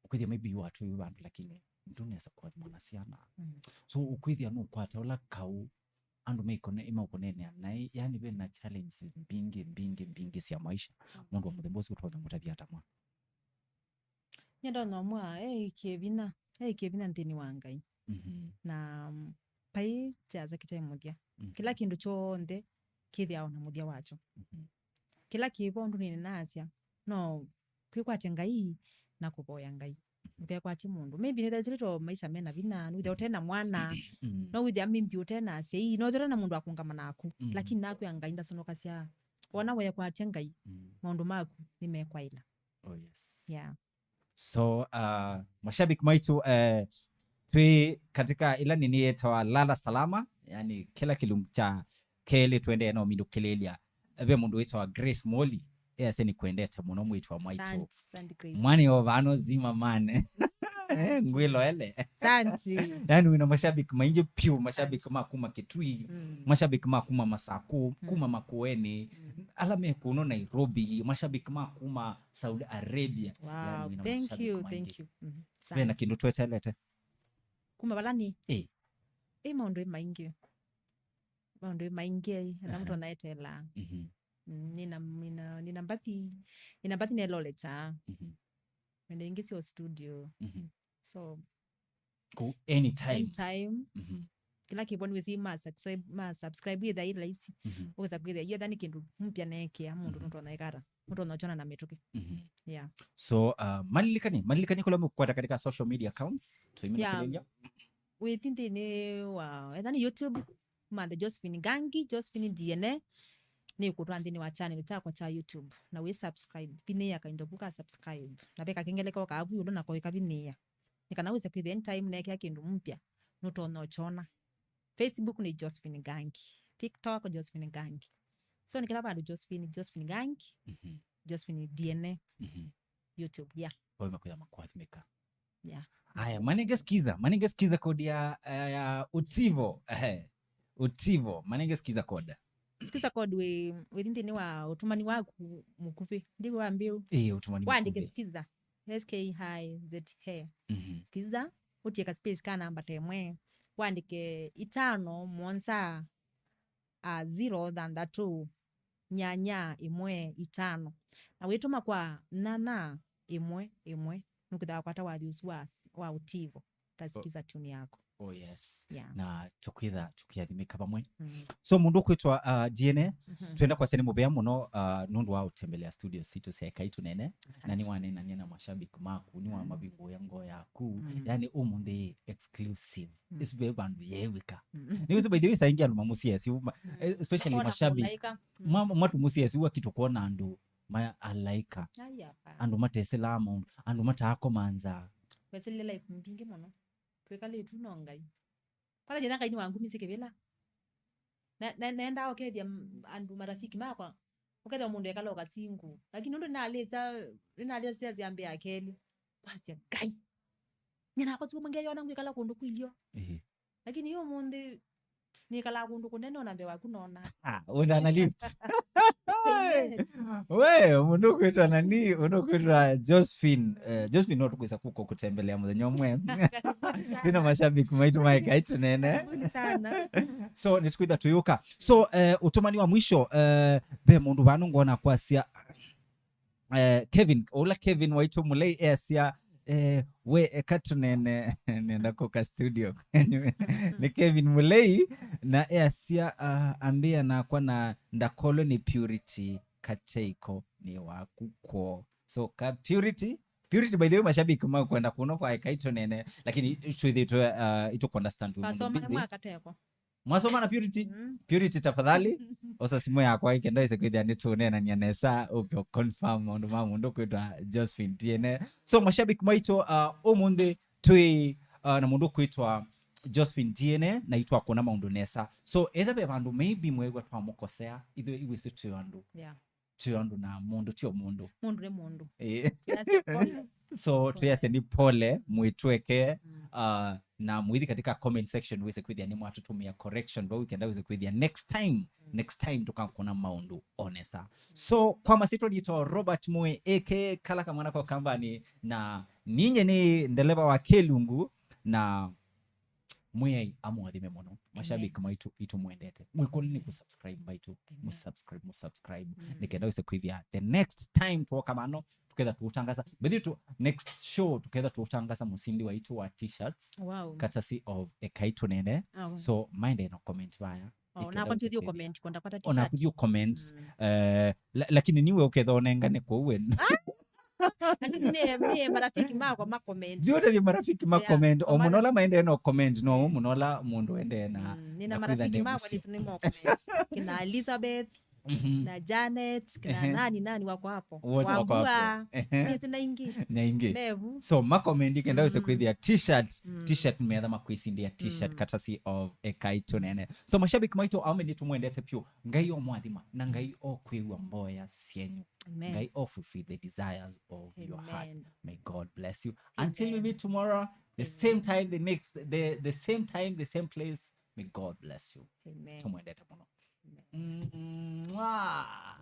Ũkwĩthĩa maybe yu watũiwe vandũ, lakini ndũnesa kũathimwa na syana. Mm. So, ũkwĩthĩa nũkwata ũla kaũ andũ maikone-, maũkũneenea naĩ, yani, ve na challenges mbingĩ, mbingĩ, mbingĩ sya maisha. Mm. Mũndũ wa mũthemba ũsu ũtonya mũtavya ata mwa? Nyie ndonya ũmwe eĩkĩe vinya, eĩkĩe vinya nthĩnĩ wa Ngai. Mhm. Na, mm, vai kyasa kĩte mũthya. Mhm. Kĩla kĩndũ kyonthe kĩthĩawa na mũthya wakyo. Mhm. Kĩla kĩvo ũndũ nĩnĩ naasya, no kwĩkwatya Ngai na kũvoya Ngai. Ndũkekwatye mũndũ. Maybe nĩthaisĩlĩtwe maisha mena vinya, nũthĩa ũte na mwana, mm, no wĩthĩa maybe ũte na asyai, no ũte na mũndũ akũngama naku. Mm. Lakini nakwĩa Ngai ndasonokasya. Wona wekwatya Ngai, mm, maũndũ maku nĩmekwaĩla. Oh, yes. Yeah. So, uh, mashabiki maitũ, eh, twĩ katika ĩla nini yĩtawa Lala Salama, yani kĩla kĩlungu kya kelĩ tũendee na ũminũkĩlĩlya. Ve mũndũ wĩtawa Grace Moli, easya nĩkwendete mũno mwĩĩtu wa mwaitũ. Asante, asante, Grace. Mwana yo vano zima mane. Eh, ngwĩloele. Asante. Yani wĩna mashabiki maingĩ piũ, mashabiki, asante, ma kuma Kitui, mm, mashabiki ma kuma Masakũ, mm, kuma Makueni, mm, ala me kuno Nairobi, mashabiki ma kuma Saudi Arabia. Wow, yani wĩna, thank you, mashabiki maingĩ, thank you. Mhm. Ve na, asante, kĩndũ twetelete? Kuma vala nĩ? Eh. Eh, maũndũ maingĩ. Maũndũ maingĩ, ala, aha, mũndũ ũnaetelaa. Mhm. Mm, nĩna, nĩna, nĩna mbathi, nĩna mbathi nelolekya. Mhm. Nenda ingĩ syo studio. Mhm. So, ku anytime. Anytime. Mhm. Kĩla kĩvo nĩwĩsĩ ma subscribe, ma subscribe ĩtha ĩ laisi. Mhm. Ũkesa kwĩthĩa, ĩtha nĩ kĩndũ mpya neekĩa, mũndũ, mhm, nũtonya ĩkata. Mũtonya ũkyona na mĩtũkĩ. Mhm. Yeah. So, uh, malilikani, malilikani kũla mũkwata katika social media accounts. Tũimĩna, yeah, kĩlĩlya. Wĩthi nthĩnĩ wa, etha nĩ YouTube, manthe Josephine Ngangi, Josephine D N A, nĩkũtwa nthĩnĩ wa channel kyakwa kya YouTube. Na wĩ subscribe, vinĩĩa kaindo vu ka subscribe. Na ve kakengele ko kaavu ĩũlũ nako ĩkavinĩĩa. Nĩ kana wĩse kwĩthĩa anytime neekĩa kĩndũ mpya, nũtonya ũkyona. Facebook nĩ Josephine Ngangi. TikTok, Josephine Ngangi. So, nĩ kĩla vandũ Josephine, Josephine Ngangi, mhm, Josephine D N A, mhm, YouTube, yeah. Vaima kwĩtha makwathimĩka. Yeah. Aya, manenge skiza, manenge skiza code ya, ya, ya Utivo. Ehe. Utivo, manenge skiza code. Skiza code wĩ, wĩ nthĩnĩ wa ũtũmani waku mũkuvĩ. Ndĩ wa mbĩu. Ĩĩ, ũtũmani mũkuvĩ. Wandĩke skiza. S K I Z A. Mhm. Skiza, ũtie ka space ka namba ta ĩmwe. Wandĩke itano mũonza, a, zero thanthatũ, nyanya ĩmwe itano. Na wĩtũma kwa nyanya ĩmwe ĩmwe, nũkwĩtha wakwata wathi ũsu wa, wa Utivo. Ta, oh, skiza tune yako. Oh, yes. Yeah. Na tũkwĩtha tũkĩathimĩka vamwe. Mm. So, mũndũ ũkwĩtwa, uh, D N A, mhm, twenda kwasya nĩ mũvea mũno, uh, nũndũ wa ũtembelea studio sitũ sya Ekai Tũnene. Asante. Na nĩwaneenania na mashabiki maku, nĩ wa, mm, mavingũĩa ngoo yaku. Mm. Yani, ũmũnthĩ exclusive. Mm. Ĩsu ve vandũ yeewĩka. Mm. Nĩwĩsĩ, by the way, saa ingĩ andũ mamũsiasya, ma-, mm, eh, especially mashabiki. Kũlaika. Mm. Ma-, matũmũsiasya, akitũkwona andũ ma alaika. Ai, hapana. Andũ matesĩlaa maũndũ, andũ mataakomaa nzaa. Wesilile life mbingĩ mũno. Twĩkalĩtu no Ngai. Kwanza jena Ngai nĩwangumisye kĩvĩla. Na, na, naendaa ũkethya m-, andũ marafiki makwa. Ũkethya mũndũ ekala ũkasingu. Lakini ũndũ nalĩsa, nalĩsa syambĩa kelĩ. Kwasya Ngai. Nyina akwa tuo mangeyona ngwĩkala kũndũ kwilyo. Ĩĩ. Lakini yu ũmũnthĩ nĩkalaa kũndũ kũnene ona mbee waku nona. Ah, ũndana lift. Yes. We, mũndũ kwĩtwa nani? Mũndũ kwĩtwa Josephine. Eh, Josephine, no tũkwĩsa kuko kũtembelea mũthenya ũmwe. Twĩna mashabiki maitũ ma Ekai Tũnene. Karibuni sana. So, nĩtũkwĩtha tũyũka. So, eh, ũtũmani wa mwisho, eh, ve mũndũ vano ngona kwasya, eh, Kevin, ũla Kevin waitũ Mũlei easya, eh, we eka tũnene, nenda kũka studio kwenyu. Nĩ Kevin Mũlei, na easya, ah, ambĩa nakwa na ndakolwe nĩ Purity Kateiko nĩ waku kwoo. So, ka Purity, Purity, by the way, mashabiki makwenda kuno kwa Ekai Tũnene, lakini twĩthĩtwe, ah, ĩtũkũ understand we mũndũ busy. Twasoma mwa Kateiko. Mwasoma na Purity? Mm. Purity, tafadhali, osa simũ yakwa ĩ kenda wĩse kwĩthĩa nĩtũneenania nesa, ũke confirm maũndũ ma mũndũ kwĩtwa Josephine D N A. So, mashabiki maitũ, uh, ũmũnthĩ twĩ, uh, na mũndũ kwĩtwa Josephine D N A, na itwakwona maũndũ nesa. So, etha ve vandũ maybe mwĩw'a twamũkosea, ithuĩ iwĩsĩ twĩ andũ. Yeah. Twĩ andũ na mũndũ tio mũndũ. Mũndũ nĩ mũndũ. Eh. That's the point. So, twĩase nĩ pole, mwĩtweke, mm, uh, na mwĩthi katika comment section wĩse kwĩthĩa nĩ mwatũtũmĩa correction, vau kenda wĩse kwĩthĩa next time, mm, next time tũkakwona maũndũ onesa. Mm. So, kwa masitwa nĩtawa Robert Mwe, A K A Kala Kamwana kwa Kambani, na ninye nĩ ndeleva wa Kelungu, na Mwĩai amũathime mũno. Mashabiki maitũ, itũ mwendete. Mwĩkũlĩ nĩ kũsubscribe maitũ. Mũsubscribe, mũsubscribe. Nĩ kenda wĩse kwĩthĩa the next time twoka vano, tuketha tũũtangaza. But tu next show, tuketha tũũtangaza mũsindi waitũ wa t-shirts. Wow. Courtesy of Ekai Tũnene. So, maende no comment vaya. Oh, nakwa ndithiũ comment, kwenda kwata t-shirts. Ona kũthiũ comment. Eh, la-, lakini niwe ũketha ũnengane kwa uwe. Lakini nĩ, nĩ marafiki makwa ma comment. Ziote ni marafiki ma comment. O mũno la maende no comment, no mũno la mũndũ ende na. Mm, nina marafiki makwa nĩ mo comment. Kina Elizabeth, na Janet, kina nani, nani wako hapo? Wote wako hapo. Wambua. Ehe. Nĩ sina ingi. Nĩ ingi. Mevu. So, ma comment kenda wĩse kwĩthĩa t-shirt, t-shirt metha makwĩsindĩa t-shirt courtesy of Ekai Tũnene. So, mashabiki maitũ, ame nĩ tũmwendete piũ. Ngai o mwathima, na Ngai o kwĩw'a mboya syenyu. Amen. Ngai o fulfill the desires of your heart. Amen. May God bless you. Until we meet tomorrow, the same time, the next, the, the same time, the same place. May God bless you. Amen. Tũmwendete mũno. Mwah.